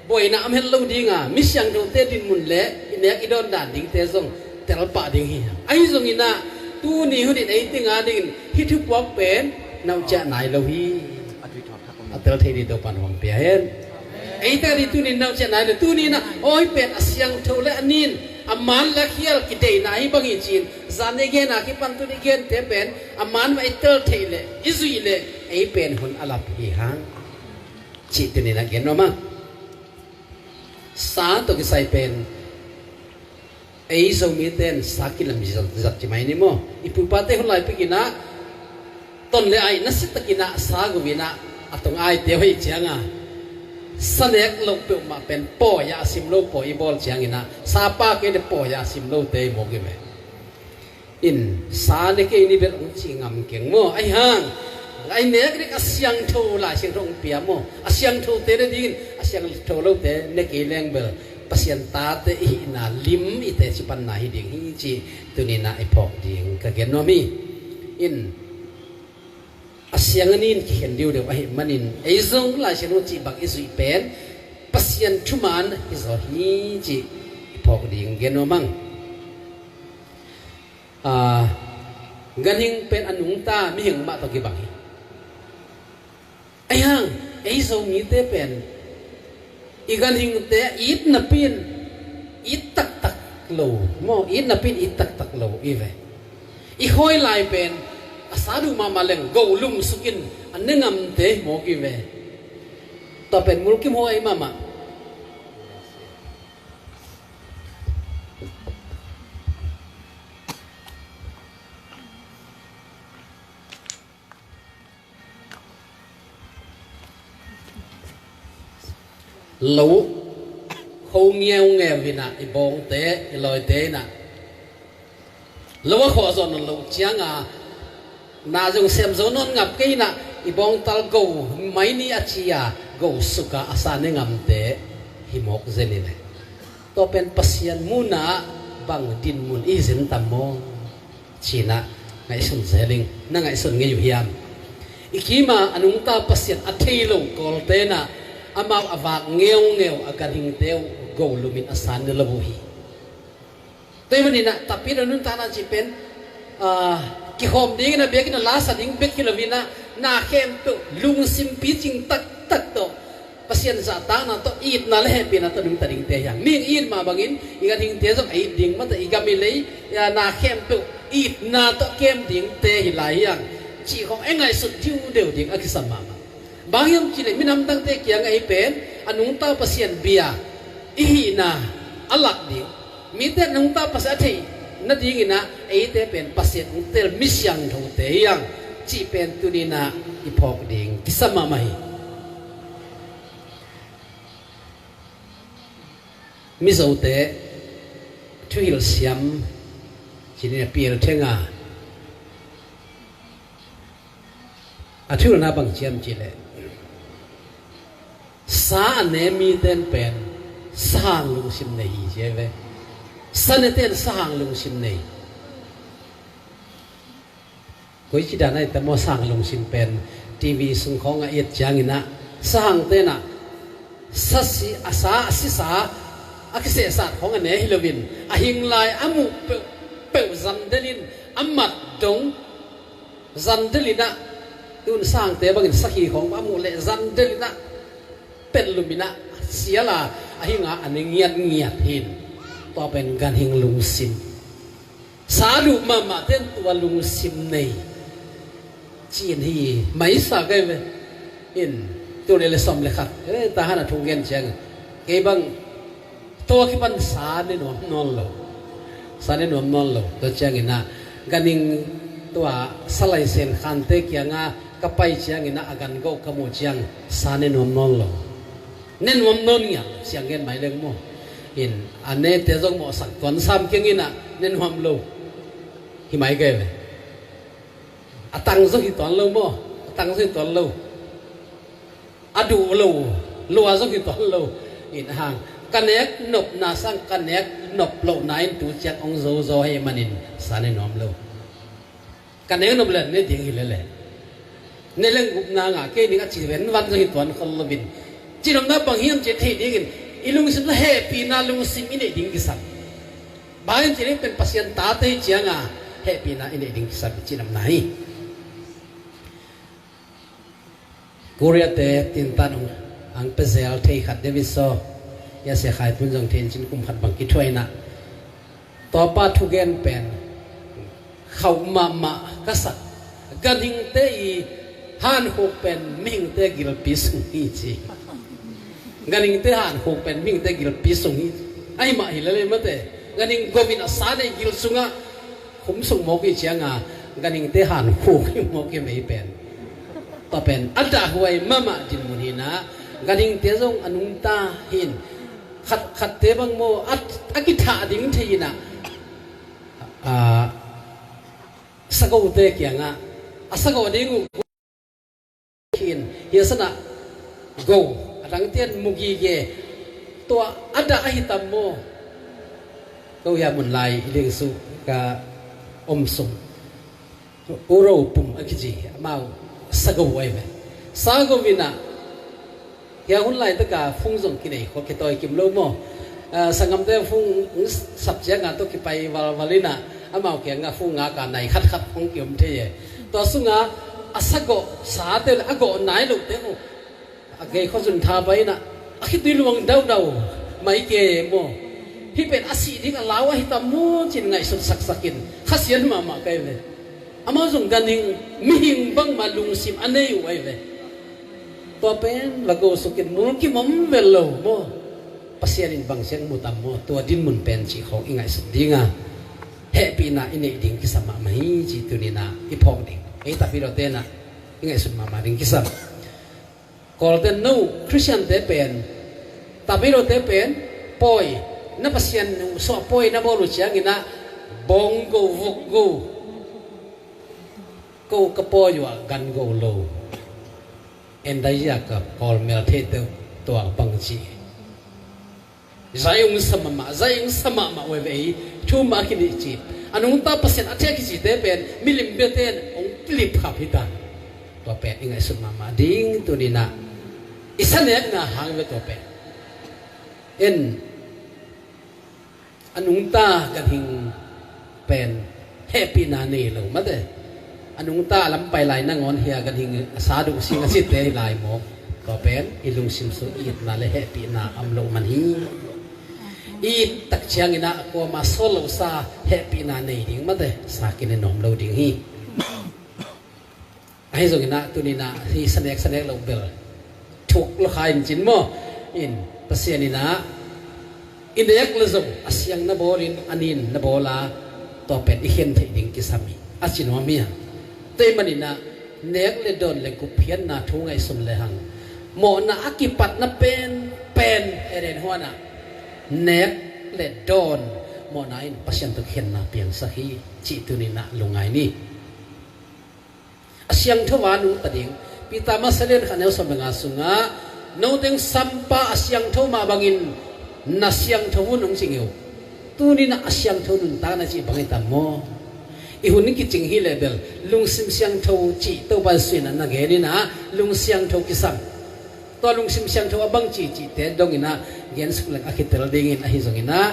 buaina om het lo dinga, mi siangthote dinmun le i nek i dawn dan dingte zong tel pah ding hi. Ahi zongin ah tuni hun in ei teng a dingin hih thupuak pen nauciah nai lo hi. A tel thei ding Topa in hong pia hen. Ei teng a ding tuni in nauciah nai lo. Tuni in ah, aw, hih pen a siangtho le a nin, a man le a khial kideihna hi bang hi ci-in, zan i gen a kipan tuni i gente pen a man mah i tel theih leh, i zuih leh ei pen hun a lap hi hang. Cih tuni in ah gen nuam hang. Sa tawh kisai pen ei Zomite in sa kilam zat, zat ci mai ni maw? I pu i pate hun lai pek in ah ton le aih nasia takin ah sa go in ah a tong aite hoih cianga, sa nek loh peuhmah pen pawi-ah a sim lo pawi i bawl ciangin ah, sa pa kei leh pawi-ah a sim lote i mawk hi ve. In sa ne kei ni bel hong ci ngam keng maw? Ahi hang, a i nek ding a siangtho Lai Siangtho hong pia maw? A siangthote ne dingin, a siangtho lote ne kei leng bel Pasian tate i hihna lim i teci panna hi ding hi cih tuni in ah i phawk ding ka gen nuam hi. In a siang a nin kikhen diudeu ahih manin ei zong Lai Siangtho cih bang i zuih pen Pasian thuman hi zaw hi cih i phawk ding gen nuam hang. Aa, ganhing pen a nungta mihing mah tawh kibang hi. Ahi hang ei Zomite pen i ganhingte it napi in it taktak lo maw, it napi in it taktak lo i ve. I khawi lai pen a sa duh mahmah leng go lumsuk in a ne ngamte hi mawk i ve. Tua pen mulkimhuai mahmah. Lo kho ngeungeu inah i bawngte, i lawite inah lo a khawh zawh nawn loh cianga na zong sem zo nawn ngap kei inah i bawngtal go mai ni a cia go suka a sa ne ngamte hi mawk zen inah, tua pen Pasian munah bang dinmun i hi zen tam maw? Cinah ngaihsun zeling, na ngaihsun ngei uh hiam? I kima a nungta Pasian a thei lo kawltenah amau a vak ngeungeu a ganhingte uh go lumin a san ne lo uh hi. Tua hi maninah tapi lo nuntakna cih pen, ah, kikhawm dingin a biakinn a lasa ding bek hi loinah na khempeuh lungsim picing taktak tawh Pasian zahtakna tawh itna le hehpihna tawh nungta dingte hiang. Mihing it mah bangin i ganhingte zong a it ding mata, i gam i lei, i na khempeuh itna tawh kem dingte hi lai hiang. Cih khong e ngaihsut diudeu ding a kisam mahmah. Bang hiam cihleh minamdangte kiangah i pen a nungta Pasian bia i hihna a lak ding, mite a nungta Pasian a theih nadinginah eite pen Pasian ungtel misiangthote hiang cih pen tuninah i phawk ding kisam mahmah hi. Mizote thuhilh siam cinin a pial thenga, a thuhilhna bang ciam cihleh sa a ne miten pen sahang lungsim nei hi cia ve. Sa neten sahang lungsim nei. Koici dan ahi ta maw, sahang lungsim pen TV sung khawng a et cianginah sahang tenah sasi a sa a sisa a kisehsat khawng a ne hi loin a hing lai a muh peuhpeuh zandelin a mat dong zandelinah tun sahangte bangin sakhi khawng a muh leh zandelinah petluminah siala a hinga a ne ngiatngiat hin. Tua pen ganhing lungsim. Sa duh mahmah ten tua lungsim nei cin hi maisa kai ve. In tuni le sawm le khat e tahan a thung gen ciang kei bang tua kipan sa ne nuam nawn lo. Sa ne nuam nawn lo. Tua cianginah ganing tua salai sen khante kianga ka pai cianginah a gan go ka muh ciang sa ne nuam nawn lo. Ne nuam nawn ngial siang gen mai leng maw? In a nete zong mawhsak tuan sam kianginah ne nuam lo. Hi mai kei ve. A tang zong hi tuan lo maw? A tang zong hi tuan lo. A duh lo, lua zong hi tuan lo. In hang ka nek nopna sang ka nek nop lohna in tu ciang ong zozo hei manin sa ne nuam lo. Ka nek nop le ne ding hi lele. Ne leng gupna ngah kei ning a ci venvan zong hi tuan khol loin. Cinopna bang hiam ci thei dingin i lungsim na hehpihna lungsim i neih ding kisam. Bang hiam ci ding pen Pasian tate hi cianga hehpihna i neih ding kisam i cinopna hi. Korea te tintan ang pezel thei khat David Saw ya sia khai pun zong thei in cin kum khat bang kithuaina. Tua pa thugen pen khauh mahmah ka sak. Ganhingte i hankhuk pen mihingte gilpi sung hi ci. Ganhingte hankhuk pen mihingte gilpi sung hi. Ahi mah hi lele mate. Ganhing govin a sa nei gil sungah khum sung mawk hi cianga ganhingte hankhuk hi mawk hi mei pen. Tua pen a dahhuai mahmah dinmun hinah ganhingte zong a nungta hin khat khatte bang maw a, a kithah ding thei hinah a, sagote kiangah a sago ding uh khin hiasanah go a dangtian mugige tua a dah ahi tam maw? Ko hia mun lai i ding suh ka om sung Uro pum a kici amau sago ai ve. Sago vinah hia hun laitaka fung zong kinei khua kitawi kim lo maw? Ah, sangamte fung sap cianga tawh kipai valval inah amau kianga fung ngaka nai khatkhat hong kiom thei e. Tua sunga a sagawh sate le a gawh nai lote uh a gei khuazun tha pai inah a khitui luang daudau mai ke maw? Hih pen a sih ding a lau ahi tam maw cin ngaihsut saksakin khasian mahmah kai ve. Amau zong ganhing mihing bangmah lungsim a nei uh ai ve. Tua pen va go sukin mulkim om vel lo maw? Pasian in bang siang mu tam maw? Tua dinmun pen cih khawng i ngaihsut dinga hehpihna i neih ding kisam mahmah hi cih tuninah i phawk ding. Ei tapi lo tenah i ngaihsut mahmah ding kisam. Kawlte no Khristiante pen Tapilote pen pawi, na Pasian uh suah pawi na bawl uh ciangin ah bawng go vuk go, ko ka pawi uh ah gan go lo. Endaizia ka kawlmel theihte uh tua bang ci. Zai ung sa mahmah, zai ung sa mahmah veve hi. Thu mah kinih ci. A nungta Pasian a thei a kicite pen milim biate in ong kilip khap hi ta. Tua pen i ngaihsut mahmah ding tuninah i sa nekna hang ve tua pen. En a nungta ganhing pen hehpihna nei lo mate. A nungta a lampai lai nangawn hia ganhing a sa duh sing a site hi lai maw? Tua pen i lungsim sung itna le hehpihna am lo man hi. It tak cianginah kuama sawl lo sa hehpihna nei ding mate sa kine nuam lo ding hi. Ahi zonginah tuninah hi sanek sanek lo bel thuk lo kha in cin maw? In Pasian inah i nek le zong a siang na bawlin a nin na bawla tua pen i khen theih ding kisam hi a ci nuam hi a. Tua i maninah nek le dawn le gupkhiatna thu ngaihsun le hang mawhna a kipatna pen pen Eden huanah nek le dawn mawhna in Pasian tawh khenna piangsak hi cih tuninah lungngai ni. A siangtho a nungta ding. Peter masa lian khat neu sawm le nga sungah note sampa a siangtho mah bangin na siangtho un hong ci ngeu. Tuninah a siangtho nuntakna cih bang hi tam maw? I hun kicing hi leh bel lungsim siangtho cih Topa Jesuh inah na geninah lung siangtho kisam. Tua lungsim siangtho a bang cih cihte donginah gensuk leng a kitel dingin ahi zonginah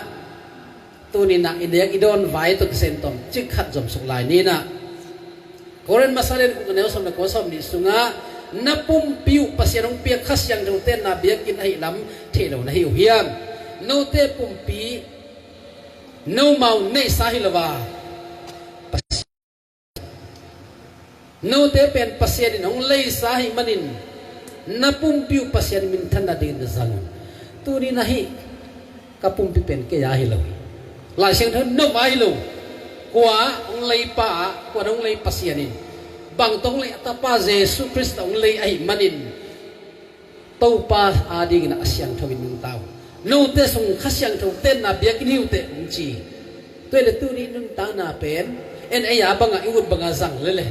tuninah i nek i dawn vai tawh kisem tom cik khat zomsuk lai ninah Korin masa lian kuk neu sawm le kua sawm nih sungah na pumpi uh Pasian hong piak Kha Siangtho tenna biakinn ahih lam theih lo na hi uh hiam? Note pumpi nomau neihsa hi lo a Note pen Pasian in hong leisa ahih manin na pumpi uh Pasian minthan nadingin na zang un. Tuni na hih ka pumpi pen kei a hi lo hi. Lai Siangtho no a hi lo. Kua hong leipa ah kua hong lei Pasian in bang tawh hong lei a tapa Jesu Khrist hong lei ahih manin Topa adingin a siangtho in nungta uh. Note sung Kha Siangtho tenna biakinn hi uh teh hong ci. Tua le tuni nuntakna pen en ei a banga i ut banga zang lele.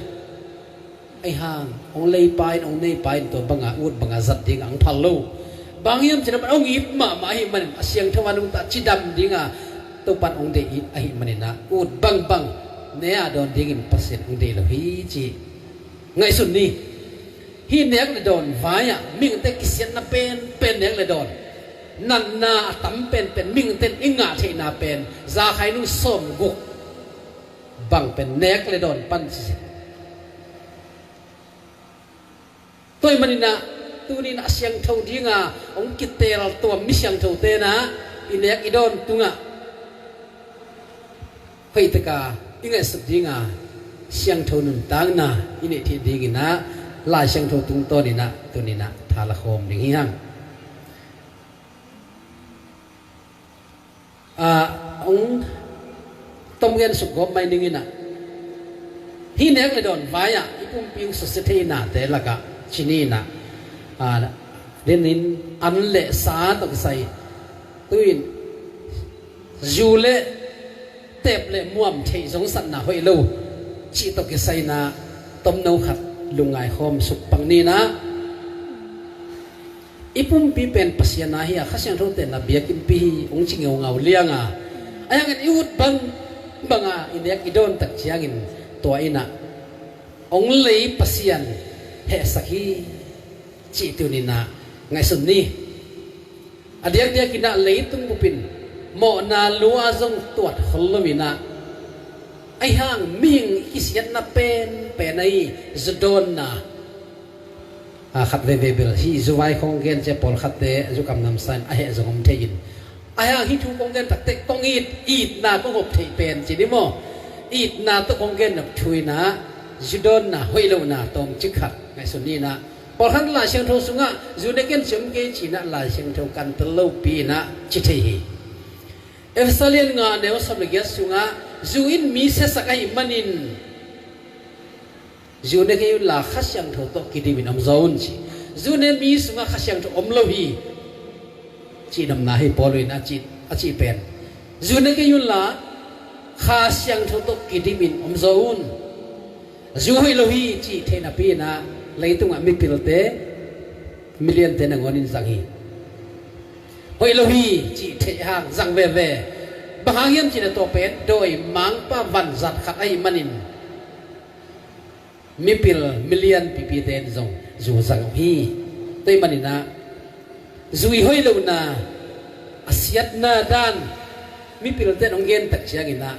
Ei hang hong leipa in hong neipa in tua banga ut banga zat ding ang phal lo. Bang hiam cina man hong it mahmah ahih manin a siangtho a nungta cidam dinga Topan hong deih ahih manina ut bangbang ne a dawn dingin Pasian hong deih lo hi ci. Ngaihsun ni. Hih nek le dawn vai-ah mihingte kisiatna penpen nek le dawn natna a tam penpen mihingte in i ngah theihna pen zakhainu sawmguk bang pen nek le dawn pan ci. Tua ahih maninah tuninah a siangtho dinga hong kiteel tuam mi siangtho tenah i nek i dawn tungah hoih taka i ngaihsut dinga siangtho nuntakna i neih theih dinginah Lai Siangtho tungtawninah tuninah thala khawm ding hi hang. Ah, hong tomgen suk gawp mai ninginah hih nek le dawn vai-ah i pumpi hong susia thei nate lakah cininah ah, denin an le sa tawh kisai tuin zu le tep le muam theih zong satna hoih lo cih tawh kisaina tomno khat lungngai khawm suk pang ninah i pumpi pen Pasian a hi a Kha Siangtho tenna biakinnpi hi hong ci ngeungau lianga a hiangin i ut bang banga i nek i dawn tak ciangin tua innah hong lei Pasian hehsak hi cih tuninah ngaihsun ni. A diakdiakinah leitung bupin mawhna lua zong tuat khol loinah ahi hang mihing i kisiatna penpen ahi zudawnna a khat veve bel hih zuvai khong gen cia pawlkhatte zukam namsa in a heh zong om thei in ahi hang hih thu kong gen takte kong it itna kong hop theih pen ci ni maw? Itna tawh kong gen nop thu inah zudawnna hoih lohna tawmcik khat ngaihsun ninah Pawlkhat Lai Siangtho sungah zu ne ken ciam kei cinah Lai Siangtho kantel lopi inah ci thei hi. Efesa lian nga neu sawm le giat sungah zu in mi siasak ahih manin zu ne kei unla Kha Siangtho tawh kidimin om zaw un ci. Zu ne mi sungah Kha Siangtho om lo hi. Cih nopna hi Paul in a cih, a cih pen, zu ne kei un la, Kha Siangtho tawh kidimin om zaw un. Zu hoih lo hi cih theih napi in ah leitungah mipilte, miliante nangawnin zang hi. Hoih lo hi cih theih hang zang veve. Bang hang hiam cih leh tua pen dawimangpa vanzat khat ahih manin mipil milian pipite in zong zu zang hi. Tua ahih manin ah zu i hoih lohna, a siatna dan mipilte in hong gen tak ciangin ah,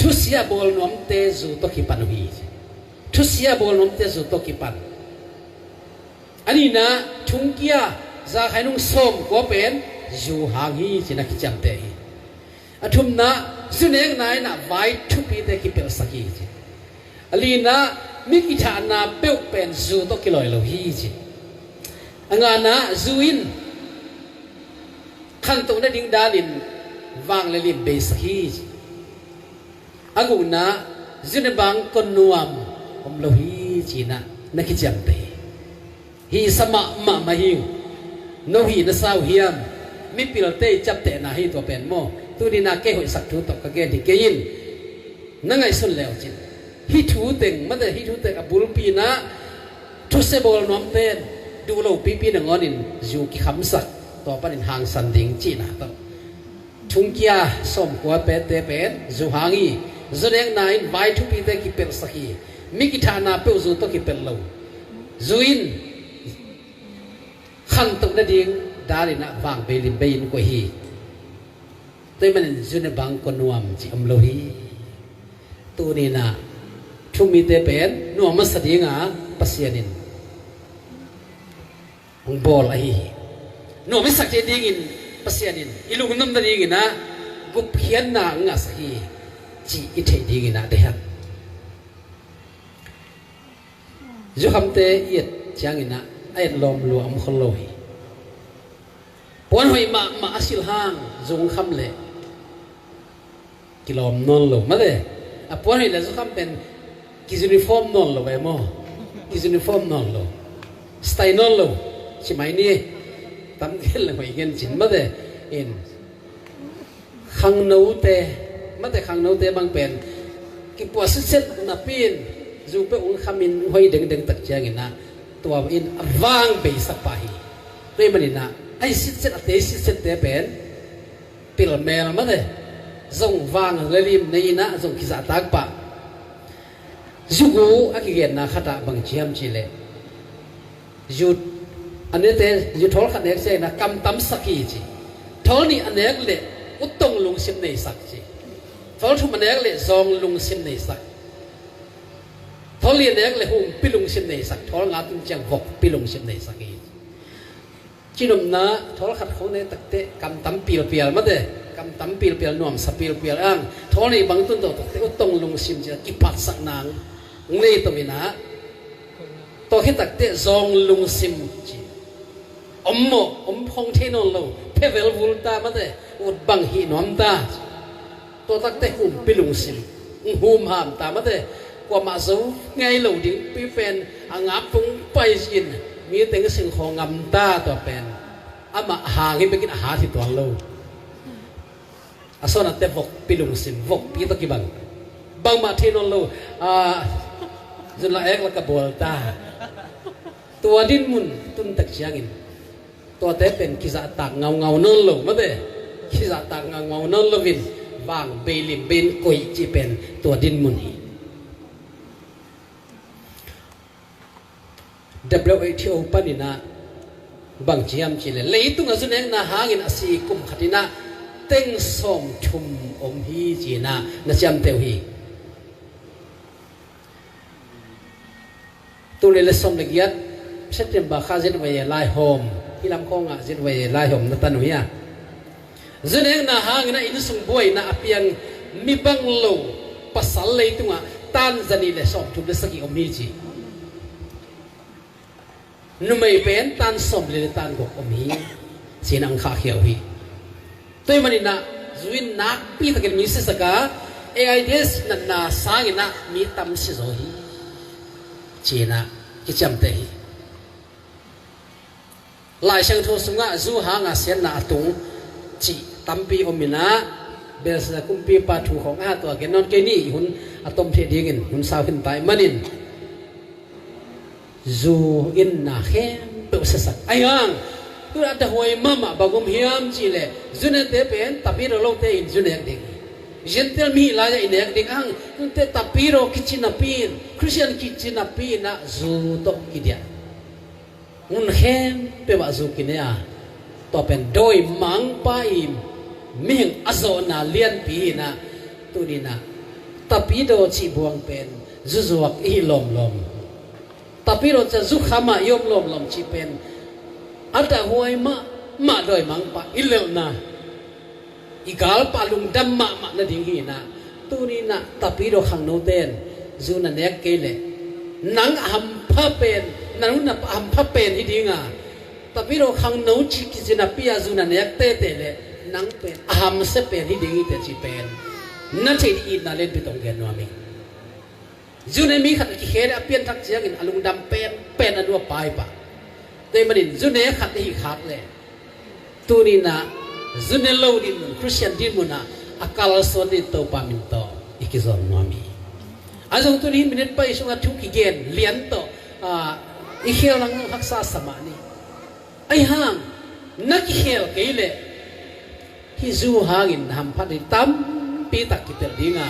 thusia bawl nuamte zu tawh kipan uh hi. Thusia bawl nuamte zu tawh kipan. A nihna, thongkia, za khainung sawmkua pen zu hang hi ci-in a kiciamteh hi. A thumna, zu nekna in ah vai thupite kipelhsak hi ci. A lina, mi kithahna peuh pen zu tawh kilawi lo hi ci. A ngana, zu in khantoh nading danin vang le lim beisak hi ci. A gukna, zu ne bang kua nuam om lo hi ci-in ah na kiciamteh hi. Hih sa mahmah mah hi uh. No hih na sa uh hiam? Mipilte i ciaptehna hi tua pen maw. Tuni-in ah kei hoihsak thu tawh ka gen hi kei in, na ngaihsun le uh cin. Hih thu teng, mate hih thu teng a bulpi in ah thusia bawl nuam pen duh lo pipi nangawnin zu kikhamsak, tua panin hangsan ding cihna tawh. Thongkia sawmkua pete pen zu hang hi. Zu nekna in vai thupite kipelhsak hi. Mi kithahna peuh zu tawh kipelh lo. Zu in khantoh nading danin ah vang bei lim bei in koih hi. Tua ahih manin zu ne bang kua nuam cih om lo hi. Tuni-in ah thumite pen nuam masa ding a, Pasian in hong bawl ahi hi. Nuam i sak theih dingin Pasian in i lungnuam nadingin ah gupkhiatna hong ngahsak hi cih i theih dingin ah deih hang. Zukhamte i et ciangin ah a et lawm lua om khol lo hi. Puan hoih mahmah a silh hang zu kham leh kilawm nawn lo, mate. A puan hoih le zukham pen ki-uniform nawn lo ve maw. Ki-uniform nawn lo. Style nawn lo. Ci mai ni. Tam gen le hoih gen cin, mate. In khangnote, mate, khangnote bang pen kipuah sitset napi in zu peuh hong khamin hoih dengdeng tak ciangin ah tua in a vang beisak pah hi. Tua ahih manin ah a hi sitset, a tei sitsette pen pilmel, mate, zong vang le lim nei in ah zong kizahtak pah. Zu gu a kigenna khat ah bang ci hiam cih leh, zu a nete, zu thawl khat nek ciangin ah kamtamsak hi ci. Thawl nih a nek leh uttong lungsim neisak ci. Thawl thum a nek leh zawng lungsim neisak. Thawl li a nek leh humpi lungsim neisak. Thawl nga tun ciang vokpi lungsim neisak hi ci. Cinopna, thawl khat khawng nek takteh kamtam pilpial, mate, kamtam pilpial, nuamsa pilpial ang. Thawl nih bang tun tawh takteh uttong lungsim ci-a kiphatsak nang nei to in ah, tua khit takteh zawng lungsim ci. Om mawh, om khong thei nawn lo, phevel vul ta, mate, ut bang hih nuam ta. Tua takteh humpi lungsim, hum ham ta, mate, kuamah zo ngei lo ding pi pen a ngap tung pai zin, mi teng sing khaw ngam ta, tua pen amah hang hi bekin a hat hi tuan lo. A sawn a te vokpi lungsim, vokpi tawh kibang. Bangmah thei nawn lo, a, zun la ek la ka bawl ta. Tua dinmun tun tak ciangin tuate pen kizahtak ngaungau nawn lo, mate. Kizahtak ngaungau naun loin vang beilim bein koih cih pen tua dinmun hi. W H O panin ah bang ci hiam cih leh, leitungah zu nekna hangin a si kum khat in ah teng sawmthum om hi ci-in ah na ciamteh uh hi. Tul nih le sawm le giat September kha Z Y A laihawm, hih lam khawngah Z Y A laihawm na tan uh hi a. Zu nekna hangin a innsung buaina a piang mi bang lo pasal leitungah tan zanih le sawmthum le sagih om hi ci. Numei pen tan sawmli le tan guk om hi ci-in a hong khahkhia uh hi. Tua ahih manin ah zu in nakpi takin mi sisak a, AIDS natna sangin ah mi tam si zaw hi ci-in ah kiciamteh hi. Lai Siangtho sungah zu hanga siatna a tung cih tampi om inah, Belshazzar kumpipa thu khawng a, tua gen nawn kei ni. Hun a tom thei dingin hun sau khin ta ahih manin, zu in na khempeuh siasak. Ahi hang tu a dahuai mahmah bang om hiam cihleh, zu nete pen Tapidaw lote in zu nek ding. Gentile mi hih lai-ah i nek ding. Ahi hang tu nete Tapidaw kici napi in, Khristian kici napi inah zu tawh kidiah. Hun khempeuh ah zu kine a, tua pen dawimangpa i mihing a zawhna lianpi hi inah, tuni inah Tapidaw cih buang pen zuzuak i hih lawmlawm. Tapidaw cih zukham ah i om lawmlawm cih pen a dahuai mahmah dawimangpa i lelhna, i galpa lungdam mahmah nading hi inah, tuni inah Tapidaw khangnote in zu na nek kei leh, nang a hampha pen, na nu na pa a hampha pen hi dinga, Tapidaw khangno cih kici napi-a zu na nek tete leh, nang pen a hamsia pen hi ding hi teh cih pen na theih ding itna lianpi tawh gen nuam hi. Zu ne mi khat a kikhen a pianthak ciangin a lungdam penpen a nu a pa hi pah. Tua ahih manin zu ne khat i hih khak leh, tuni inah zu ne lo dinmun, Khristian dinmun ah a kalsuan ding Topa min tawh i kizawn nuam hi. A zong tuni hih minute pai sungah thu kigen lian tawh, ah, i khel nang haksa sa mah ni. Ahi hang na kikhel kei leh, hih zu hangin na hamphat ding tampi tak kipelh dinga,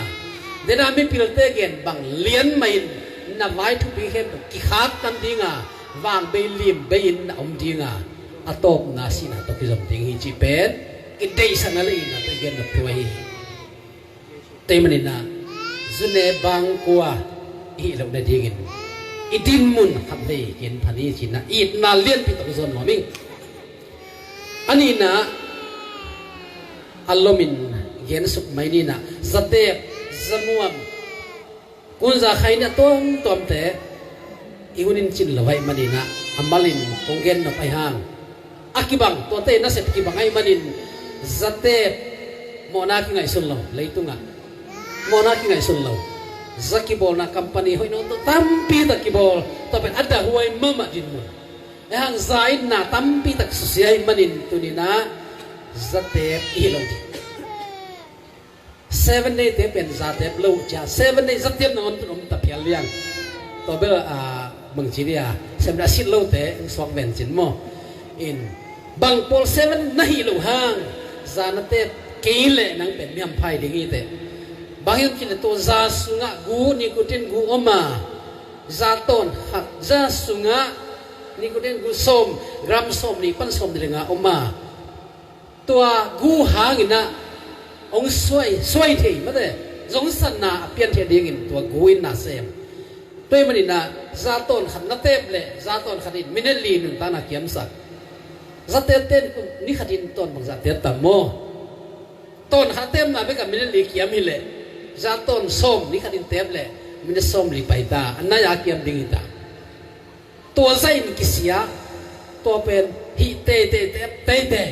dena mipilte gen bang lian mahin na vai thupi khempeuh kikhaktan dinga, vangbei limbei in na om dinga, a tawpna sihna tawh kizom ding hi cih pen i deihsakna le itna tawh i gen nop thu ahi hi. Tua ahih manin ah, zu ne bang kua i hih loh nadingin i dinmun khat vei kin phan hi ci-in ah, itna lianpi tawh zawn nuam ing. A nihna, a lomin gensuk mai ni inah, zatep, zamuam, kunza khaini a tuamtuamte i hun in cin lo ahih manin ah, a malin kong gen nop ahi hang, a kibang, tuate nasep kibang ahih manin, zatep mawhna kingaihsun lo, leitungah mawhna kingaihsun lo. Za kibawlna company hoih nawngtawh tampi tak kibawl, tua pen a dahuai mahmah dinmun. Ahi hang za in na tampi tak susia ahih manin, tuni inah zatep i hi lo ding. Seven Day te pen zatep lo cia, Seven Day zatep nangawn tun om ta phial liang. Tua bel, ah, bangci dia, Seven Day a sit lote hong suak ven cin maw. In, bang pawl Seven Day na hih loh hang za na tep kei leh nang pen mi hampha hi ding hi teh. Bang hiam cihleh tua za sungah gu, nicotine gu om a, za tawn khat, za sungah nicotine gu sawm, gram sawm nih pan sawm nih le nga om a, tua gu hangin ah hong suai, suai thei mate, zongsatna a pian thei dingin tua gu in na sem. Tua ahih manin ah, za tawn khat na tep leh, za tawn khat in minute li nuntakna kiamsak. Zatepte in ni khat in tawn bangzah tep tam maw? Tawn khat tepna bek a minute li kiam hileh, za tawn sawm ni khat in tep leh, minute sawm li pai ta, a nai a kiam ding hi ta. Tua za in kisia, tua pen hih teitei, tep teitei,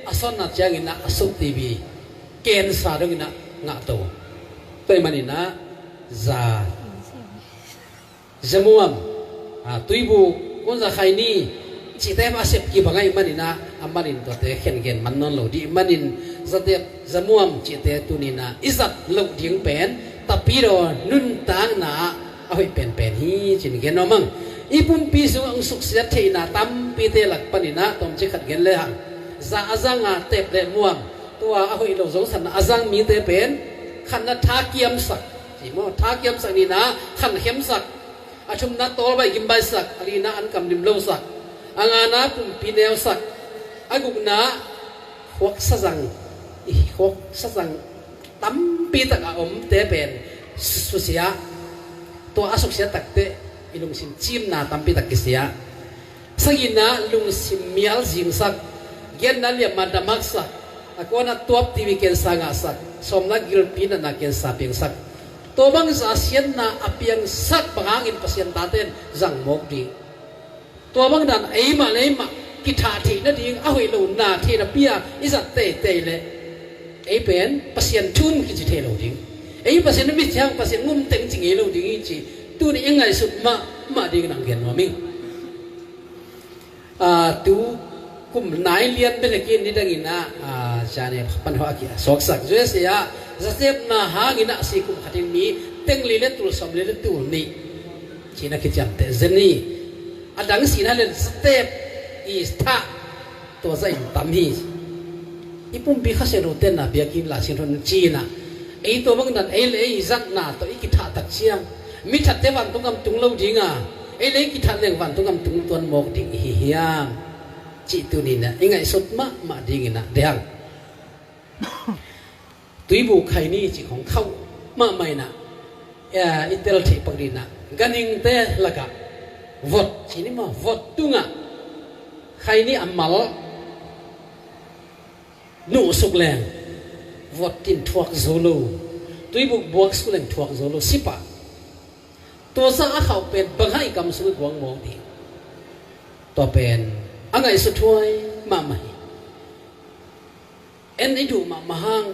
a sawtna ciangin ah a suk tibi, cancer dongin ah ngah to. Tua ahih manin ah, za, zamuam, ah, tuibu, kunza khaini cihte a sep kibang ahih manin ah, a malin tuate khen gen man nawn lo dih manin, zatep, zamuam cihte tuni in ah i zat loh ding pen, Tapidaw nuntakna ah a hoih penpen hi ci-in gen nuam ing. I pumpi sungah hong suksiat theihna tampite lak panin ah tawmcik khat gen lehang, za a zanga tep le muam, tua a hoih lo zongsatna a zang mite pen khatna thakiamsak, ci maw, thakiamsak, nihna khankhiamsak, a thumna tawlbaih gimbaisak, a lina an kam limlosak, a ngana pumpi neusak, a gukna khuak sazang, i khuak sazang tampi tak a omte pen susia, tua a suksia takte i lungsim cimna tampi tak kisia. Sagihna lungsim mial zingsak, giatna liamma damhaksak, a kuana tuap tibi kensa ngahsak, sawmna gilpi natna kensa piangsak. Tua bangza siatna a piangsak bang hangin Pasian tate in zang mawk ding. Tua bang dan eimah le eimah kithah theih nading a hoih lo na theihna pi-a i zat teitei leh, ei pen Pasian thu um kici thei lo ding. Ei Pasian a mi ciang Pasian ngum teng ci ngei lo ding hi ci, tuni i ngaihsut mahmah dingin hong gen nuam ing. Ah, tu Kum nai lian bek hi kei in, nidangin ah, ah, cian e pan hawh a ki a suaksak. U S A ah zasepna hangin ah si kum khatin mi teng li le tul sawm li le tul nih ci-in a kiciamteh zen hi. A dang sihna le zatep i thah tua zah in tam hi. I pumpi Kha Siangtho tenna biakinn la sin hon ci-in ah, ei tua bang dan ei le ei zatna tawh i kithah tak ciang, mi thatte vantung gam tung lo ding a, ei le ei kithah leng vantung gam tung tuan mawk ding i hi hiam cih tuni-in ah i ngaihsut mahmah dingin ah deih hang. Tuibu khaini cih khawng khauh mahmah in ah, eh, i tel theih pak dingin ah ganhingte lakah vot ci ni maw, vot tungah khaini a mal nuhsuk leng vot in thuak zo lo, tuibuk buak suk leng thuak zo lo, sipah. Tua zah a khauh pen bang hang i kam sung i guang mawk ding. Tua pen a ngaihsuthuai mahmah hi. En i duh mahmah hang,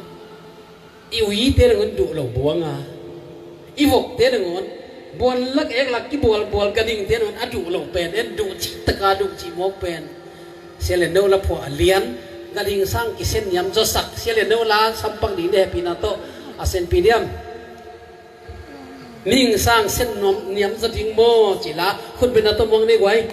i uite nangawn duh lo buang a, i vokte nangawn buan lak ek lak kibualbual, ganhingte nangawn a duh lo pen, en duh cih taka duh cih mawk pen. Sia Lian No la phuah a lian, ganhing sang kisen niam zawsak, Sia Lian No la sampak ding de hehpihna tawh a senpi diam. Mihing sang sen nuam niam zaw ding maw ci la khutbetna tawh muang ni guai.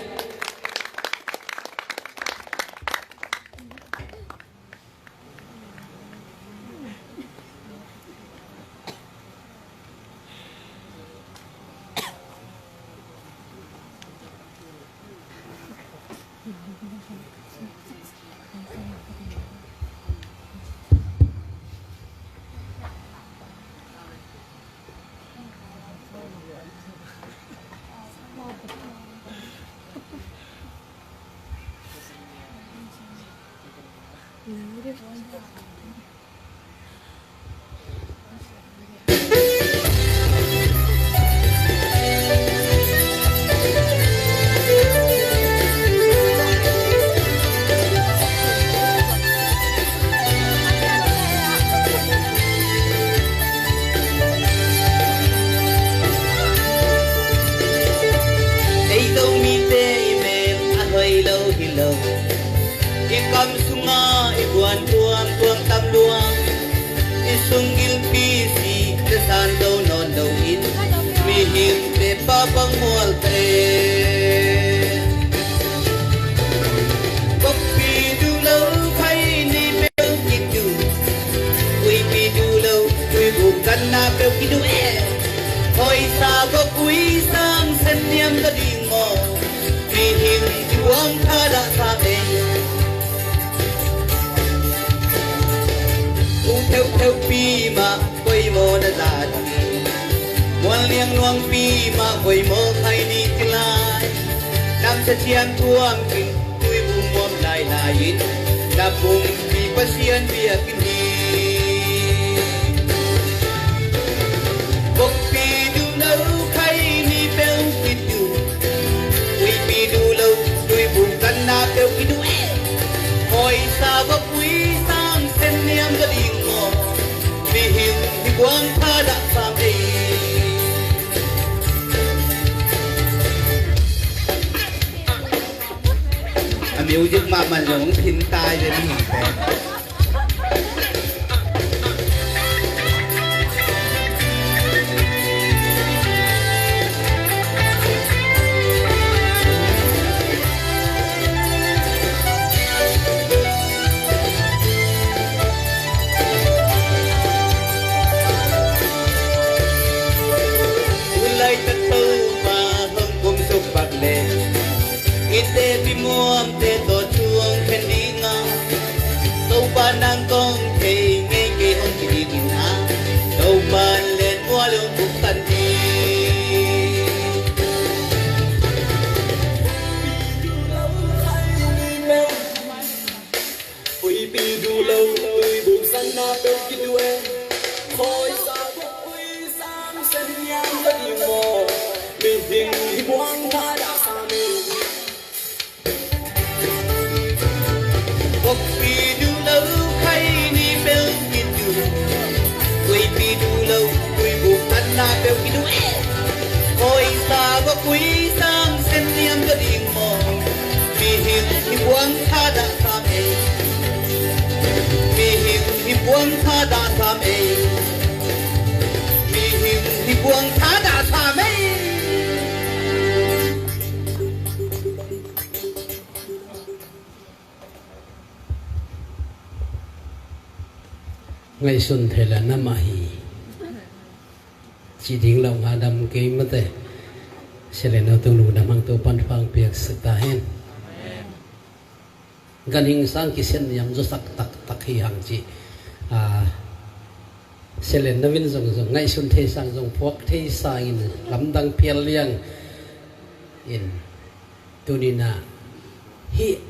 Ei Zomite i mel a hoih lo hi lo, i kam sunga i buan tuamtuam tam lua. I sunggilpi si le san zo nawn lo in, mihingte pa bang mual te. Vokpi duh lo, khaini bel kiduh. Uipi duh lo, uibuk tanna bel kiduh e. Hawisa vok ui sang sen niam zaw ding maw? Mihing i buang thadah sam ei. Ung theuhtheuhpi mah poimaw na za ding. Mualniang nuangpi mah poimaw khaini ci lai. Namsia thiam thuam kin tuibu muam lailai in, na pumpi Pasian biakinn hi. Vokpi duh lo, khaini bel kiduh. Uipi duh lo, tuibuk tanna bel kiduh e. Hawisa vok ui sang sen niam zaw ding maw? Mihing hi buang thadah sam ei. A music mahmah zong thin tai le mihingte. Tulaitak Topa hong kum suk pak leh, i tepi muamte tawh thu hong khen ding a, Topa nang kong thei ngei kei hong ci ding in a, Topa len mual hong buk tan ding. Uipi duh lo, uibuk sanna peuh kiduh e. Khawi sa buk ui sang sen niam ka ding maw? Mihing hi buang thadah sam e. Vokpi duh lo, khaini bel kiduh. Uipi duh lo, uibuk sanna peuh kiduh e. Khawi sa buk ui sang sen niam ka ding maw? Mihing hi buang thadah Thadah sam ei. Mihing hi buang thadah sam ei. Ngaihsun thei le na mah hi. Ci ding lo nga dam kei mate. Selen no tung lu dam hang tu pan fang piak sak ta hen. Ganhing sang kisen niam zo sak taktak hi hang ci. A, selen na vin zong zong ngaihsun thei sang zong phuak thei sangin lamdang phial liang in tunina hi.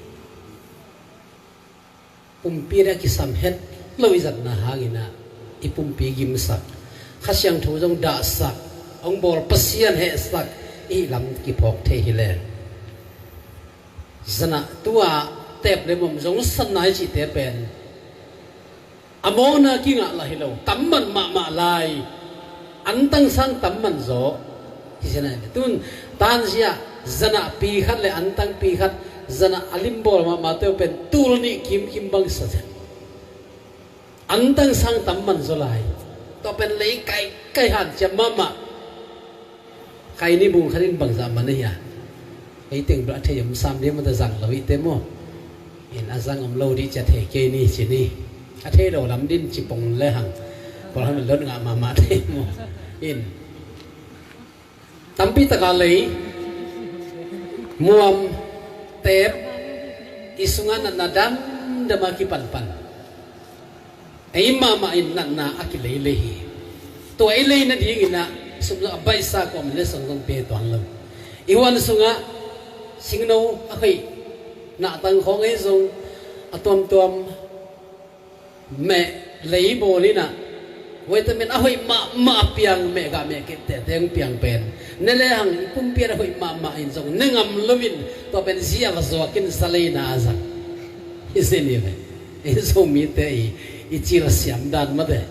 Pumpi a kisam het lo i zatna hangin ah i pumpi gimsak, Kha Siangtho zong dahsak, hong bawl Pasian hehsak i lam kiphawk thei hi leng. Zan ah tua tep le mom zong san nai cihte pen a mawhna kingah lah hi lo, tam man mahmah lai. Antang sang tam man zaw. Hi sia nai le tun tanzia zan ah pi khat le antang pi khat zan ah a limbawl mahmah teu pen tul nih kimkim bang sa zen. Antang sang tam man zaw lai. Tua pen lei kaikai hanciam mahmah. Kai ni bung khat in bangzah man ahi a. Ei teng bel a thei om sam ding mata zang lo ihte maw. In a zang om lo dih cia thei kei ni ci ni. A thei lo lam din ci pong le hang. Pawl han lot ngah mahmah thei maw. In tampi taka lei muam tep i sungah natna damdam a kipanpan. Ei mahmah in natna a kileilei hi. Tua i lei nadingin ah sum a baihsa kawm le song zong pe tuan lo. I huan sungah singno a khoih nahtang khawng ei zong a tuamtuam meh lei bawl in ah vitamin a hoih mahmah piang meh gah meh kepteh teng piang pen ne le hang i pumpi a hoih mahmah in zong ne ngam lo in tua pen zia va zuak in sa leina a zang. I sin i ve. I Zomite i, i cil siam dan mate.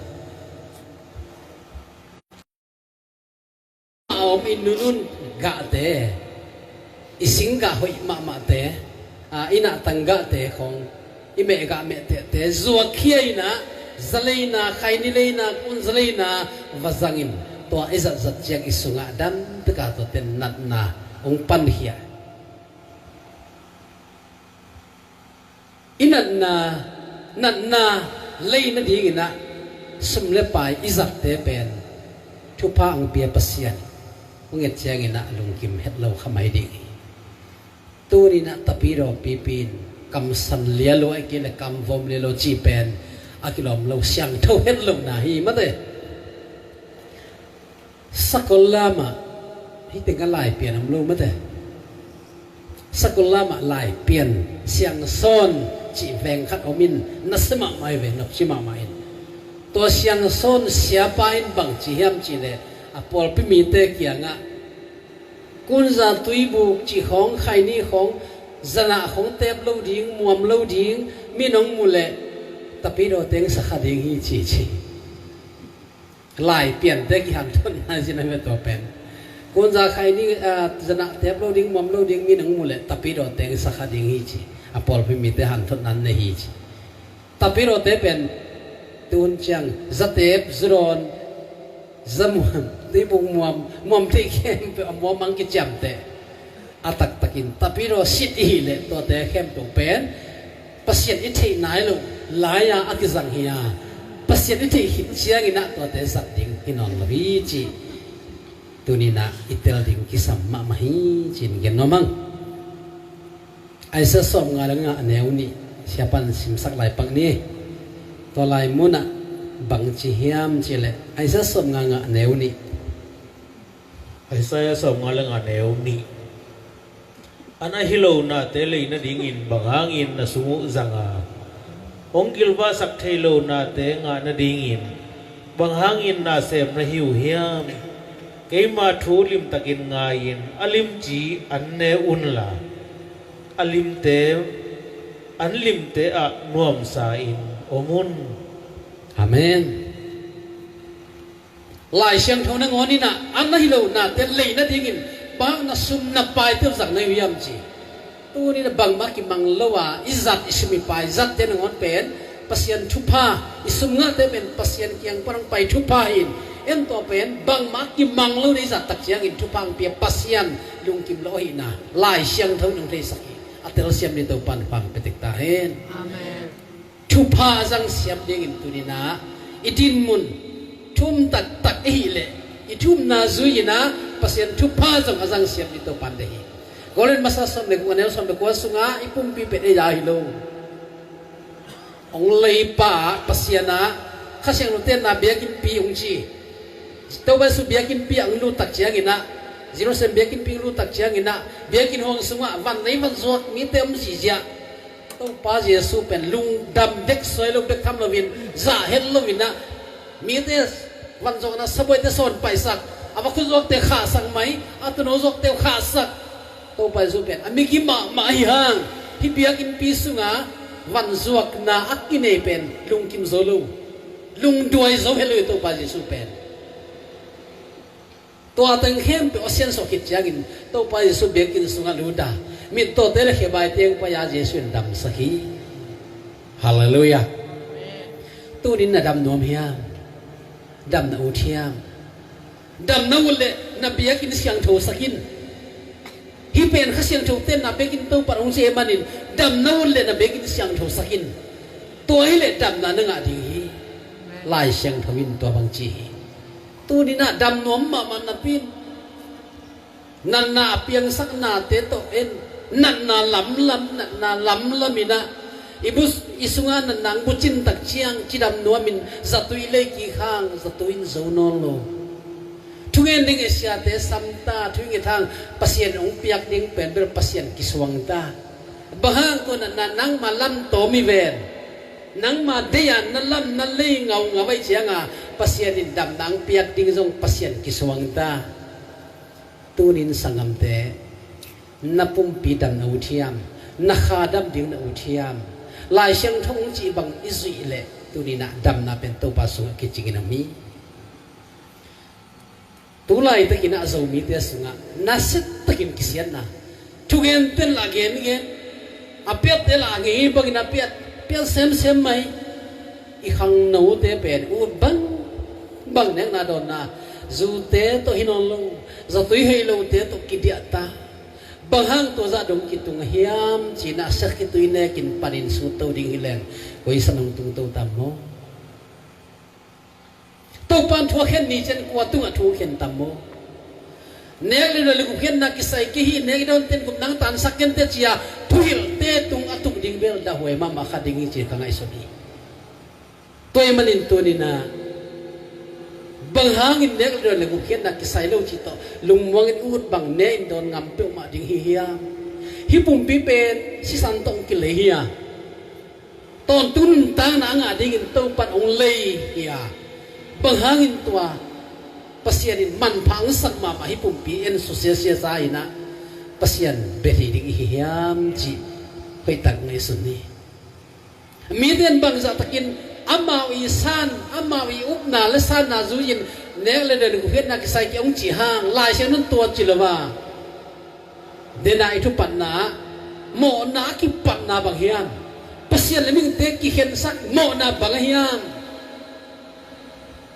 A om i nunun gahte, i sing gah hoih mahmahte, a, i nahtang gahte khong, i meh gah mehtehte zuakkhia in ah za leina, khaini leina, kun za leina va zangin tua i zatzat ciang i sungah dan peka tuate natna hong pankhia. I natna, natna lei nadingin ah sum le pai i zatte pen thupha ang pia Pasian hong et ciangin ah lungkim het lo kha mai ding hi. Tunin ah tapidaw pipi in kamsan lialo a kile kamvom lialo ci pen a kilawm lo siangtho het lo na hi mate. Sakol lamah hih tengah laipian om lo mate. Sakol lamah laipian siangsawn cih veng khat om in nasia mahmah hi ve, nopci mahmah in. Tua siangsawn siapa in bang ci hiam cihleh a pawlpi mite kiangah kunza tuibuk cih khawng, khaini khawng, zan ah khawng tep lo ding, muam lo ding, min hong mu leh tapidaw teng sa kha ding hi ci ci. Laipiante kihanthotna zin a ve tua pen. Kunza khaini, ah, zan ah tep lo ding, muam lo ding, min hong mu leh tapidaw teng sa kha ding hi ci. A pawlpi mite hanthotna an nei hi ci. Tapidawte pen tuhun ciang zatep, zudawn, zamuam, tuibuk muam, muam thei khempeuh a muam ang kiciamteh. A taktakin tapidaw sit i hih leh tuate khempeuh pen Pasian i theih nai loh lai-a a kizang hi a, Pasian i theih khit ciangin ah tuate zat ding hi nawn lo hi ci. Tunin ah i tel ding kisam mahmah hi ci-in gen nuam ang. Isaiah sawmnga le nga a neu nih, siapan simsak lai pak ni. Tua lai munah bang ci hiam cihleh Isaiah sawmnga nga a neu nih. Isaiah sawmnga le nga neu nih. A na hi lo nate lei nadingin bang hangin na sung uh zang a, hong gilvahsak thei lo nate ngah nadingin bang hangin na sem na hi uh hiam? Keima thu limtakin ngai-in a limci an ne unla, a limte, an limte ah nuamsa-in om un. Amen. Lai Siangtho nangawn in ah a na hi lo nate lei nadingin bang na sum na paite uh zang na hi uh hiam ci. Tunin ah bangmah kimang lo a i zat i sum i pai zatte nangawn pen Pasian thupha, i sum ngahte pen Pasian kiang pan hong pai thupha hi in, en tua pen bangmah kimang lo deih zahtak ciangin thupha hong pia Pasian lungkim lo ahihna Lai Siangtho in hong theisak hi. A telsiam ni Topa'n thupha hong pia tek ta hen. Amen. Thupha a zang siam dingin tuni-in ah i dinmun thum taktak ahih leh i thumna zui-in ah Pasian thupha zong a zang siam ding Topa'n deih hi. Korin masa sawm le guk, a neu sawm le kua sungah i pumpi pen ei a hi lo. Hong leipa ah Pasian ah Kha Siangtho tenna biakinnpi hong ci. Topa Jesu biakinnpi ah hong lut tak ciangin ah, Jerusalem biakinnpi hong lut tak ciangin ah, biakinn huang sungah van nei van zuak mite om ziahziah. Topa Jesu pen lungdam bek suai lo bek tham loin, zah het loin ah, mite van zuakna sabuaite sawn paisak, a va khut zuakte khahsak mai, a tuuno zuakte khahsak. Topa Jesu pen a migi mahmah ahi hang, hih biakinnpi sungah van zuakna a kinei pen lungkim zo lo, lungduai zo het lo hi Topa Jesu pen. Tua teng khempeuh a siansuah khit ciangin Topa Jesu biakinn sungah lut a, mittawte le khebaite hong pai a, Jesu in damsak hi. Halleluiah. Tuni-in na dam nuam hiam? Dam na ut hiam? Dam na ut leh na biakinn siangthosak in. Hih pen Kha Siangtho tenna biakinn Topa'n hong ci ahih manin, dam na ut leh na biakinn siangthosak in. Tua hi leh damna na ngah ding hi. Lai Siangtho in tua bang ci hi. Tuni-in ah dam nuam mahmah napi-in, natna a piangsak nate tawh en, natna lamlam, natna lamlam in ah, i bu, i sungah natna hong bucin tak ciang cidam nuamin, zatui lei kik hang, zatui in zo nawn lo. Thungen ding i siate sam ta, thu i nget hang, Pasian hong piak ding pen bel Pasian kisuang ta. Bang hang? Tua natna nangma lam tawm hi ven. Nangma deih a na lam na lei ngaungau ahih ciangin Pasian in damna hong piak ding zong Pasian kisuang ta. Tuni-in sanggamte, na pumpi dam na ut hiam? Na kha dam ding na ut hiam? Lai Siangtho hong cih bang i zuih leh tuni-in ah damna pen Topa sungah kicingin om hi. Tu laitakin ah Zomite sungah nasiatakin kisiatna, thugente lah gengen, a piatte lah a ngei bangin a piat, piat semsem mai. I khangnote pen ut bangbang nekna dawnna, zute tawh hi nawn lo, zatui hei lote tawh kidiah ta. Bang hang tua zah dong kitung a hiam ci-in ah, sia khitui nekin panin sutto ding hi leng, koi san hong tungto tam maw? Topa'n thu a khen ni ciang kua tungah thu khen tam maw? Nek le dawn le gupkhiatna kisai kei hi, nek le dawnte in gupna hong tansak kei inteh ci-a thuhilhte tung a tuk ding bel dahhuai mahmah kha ding hi ci-a ka ngaihsun hi. Tua ahih manin tuni-in ah, bang hangin nek le dawn le gupkhiatna kisai lo cih tawh lungmuangin ut bang ne-in dawn ngam peuhmah ding hi hiam? Hih pumpi pen sisan tawh hong kilei hi a, tawntung nuntakna a ngah dingin Topa'n hong lei hi a, bang hangin tua Pasian in manpha hong sak mahmah hih pumpi en susia sia sa-in ah, Pasian bia thei ding i hi hiam cih hoihtak ngaihsun ni. Mite in bangzah takin amau i san, amau i upna le sanna zui-in nek le dawn gupkhiatna kisai kei hong cih hang, Lai Siangtho in tua ci lo a, denah i thupatna ah mawhna a kipatna bang hiam? Pasian le mihingte kikhensak mawhna bang a hiam?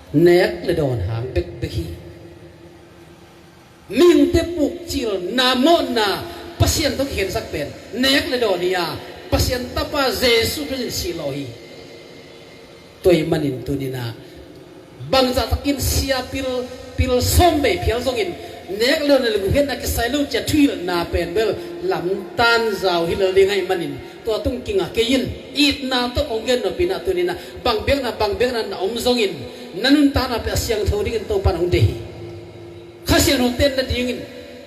Nek le dawn hang bekbek hi. Mihingte pukcilna mawhna Pasian tawh kikhensak pen nek le dawn hi a, Pasian Tapa Jesu Khrist in sih lawh hi. Tua ahih manin tuni-in ah, bangzah takin sia pil, pil sawm bei phial zongin, nek le dawn le gupkhiatna kisai lo ci-a thuhilhna pen bel lamtan zau hi lel ding ahih manin, tua tung kingah kei in. Itna tawh kong gen nop-in ah tuni-in ah, bang biakna, bang biakna na om zongin, na nuntakna pen a siangtho dingin Topa'n hong deih hi. Kha Siangtho tenna dingin,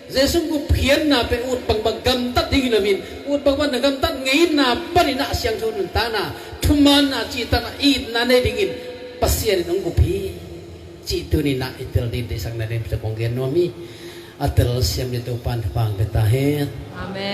Jesu gupkhiatna pen ut bangbang gamtat ding hi loin, ut bangbang na gamtat ngeina panin ah siangtho nuntakna, thumaanna, cihtakna, itna nei dingin Pasian in hong gup hi cih tuni-in ah i tel ding deihsakna lianpi tawh kong gen nuam hi. A telsiam ni Topa'n thupha hong pia ta hen. Amen.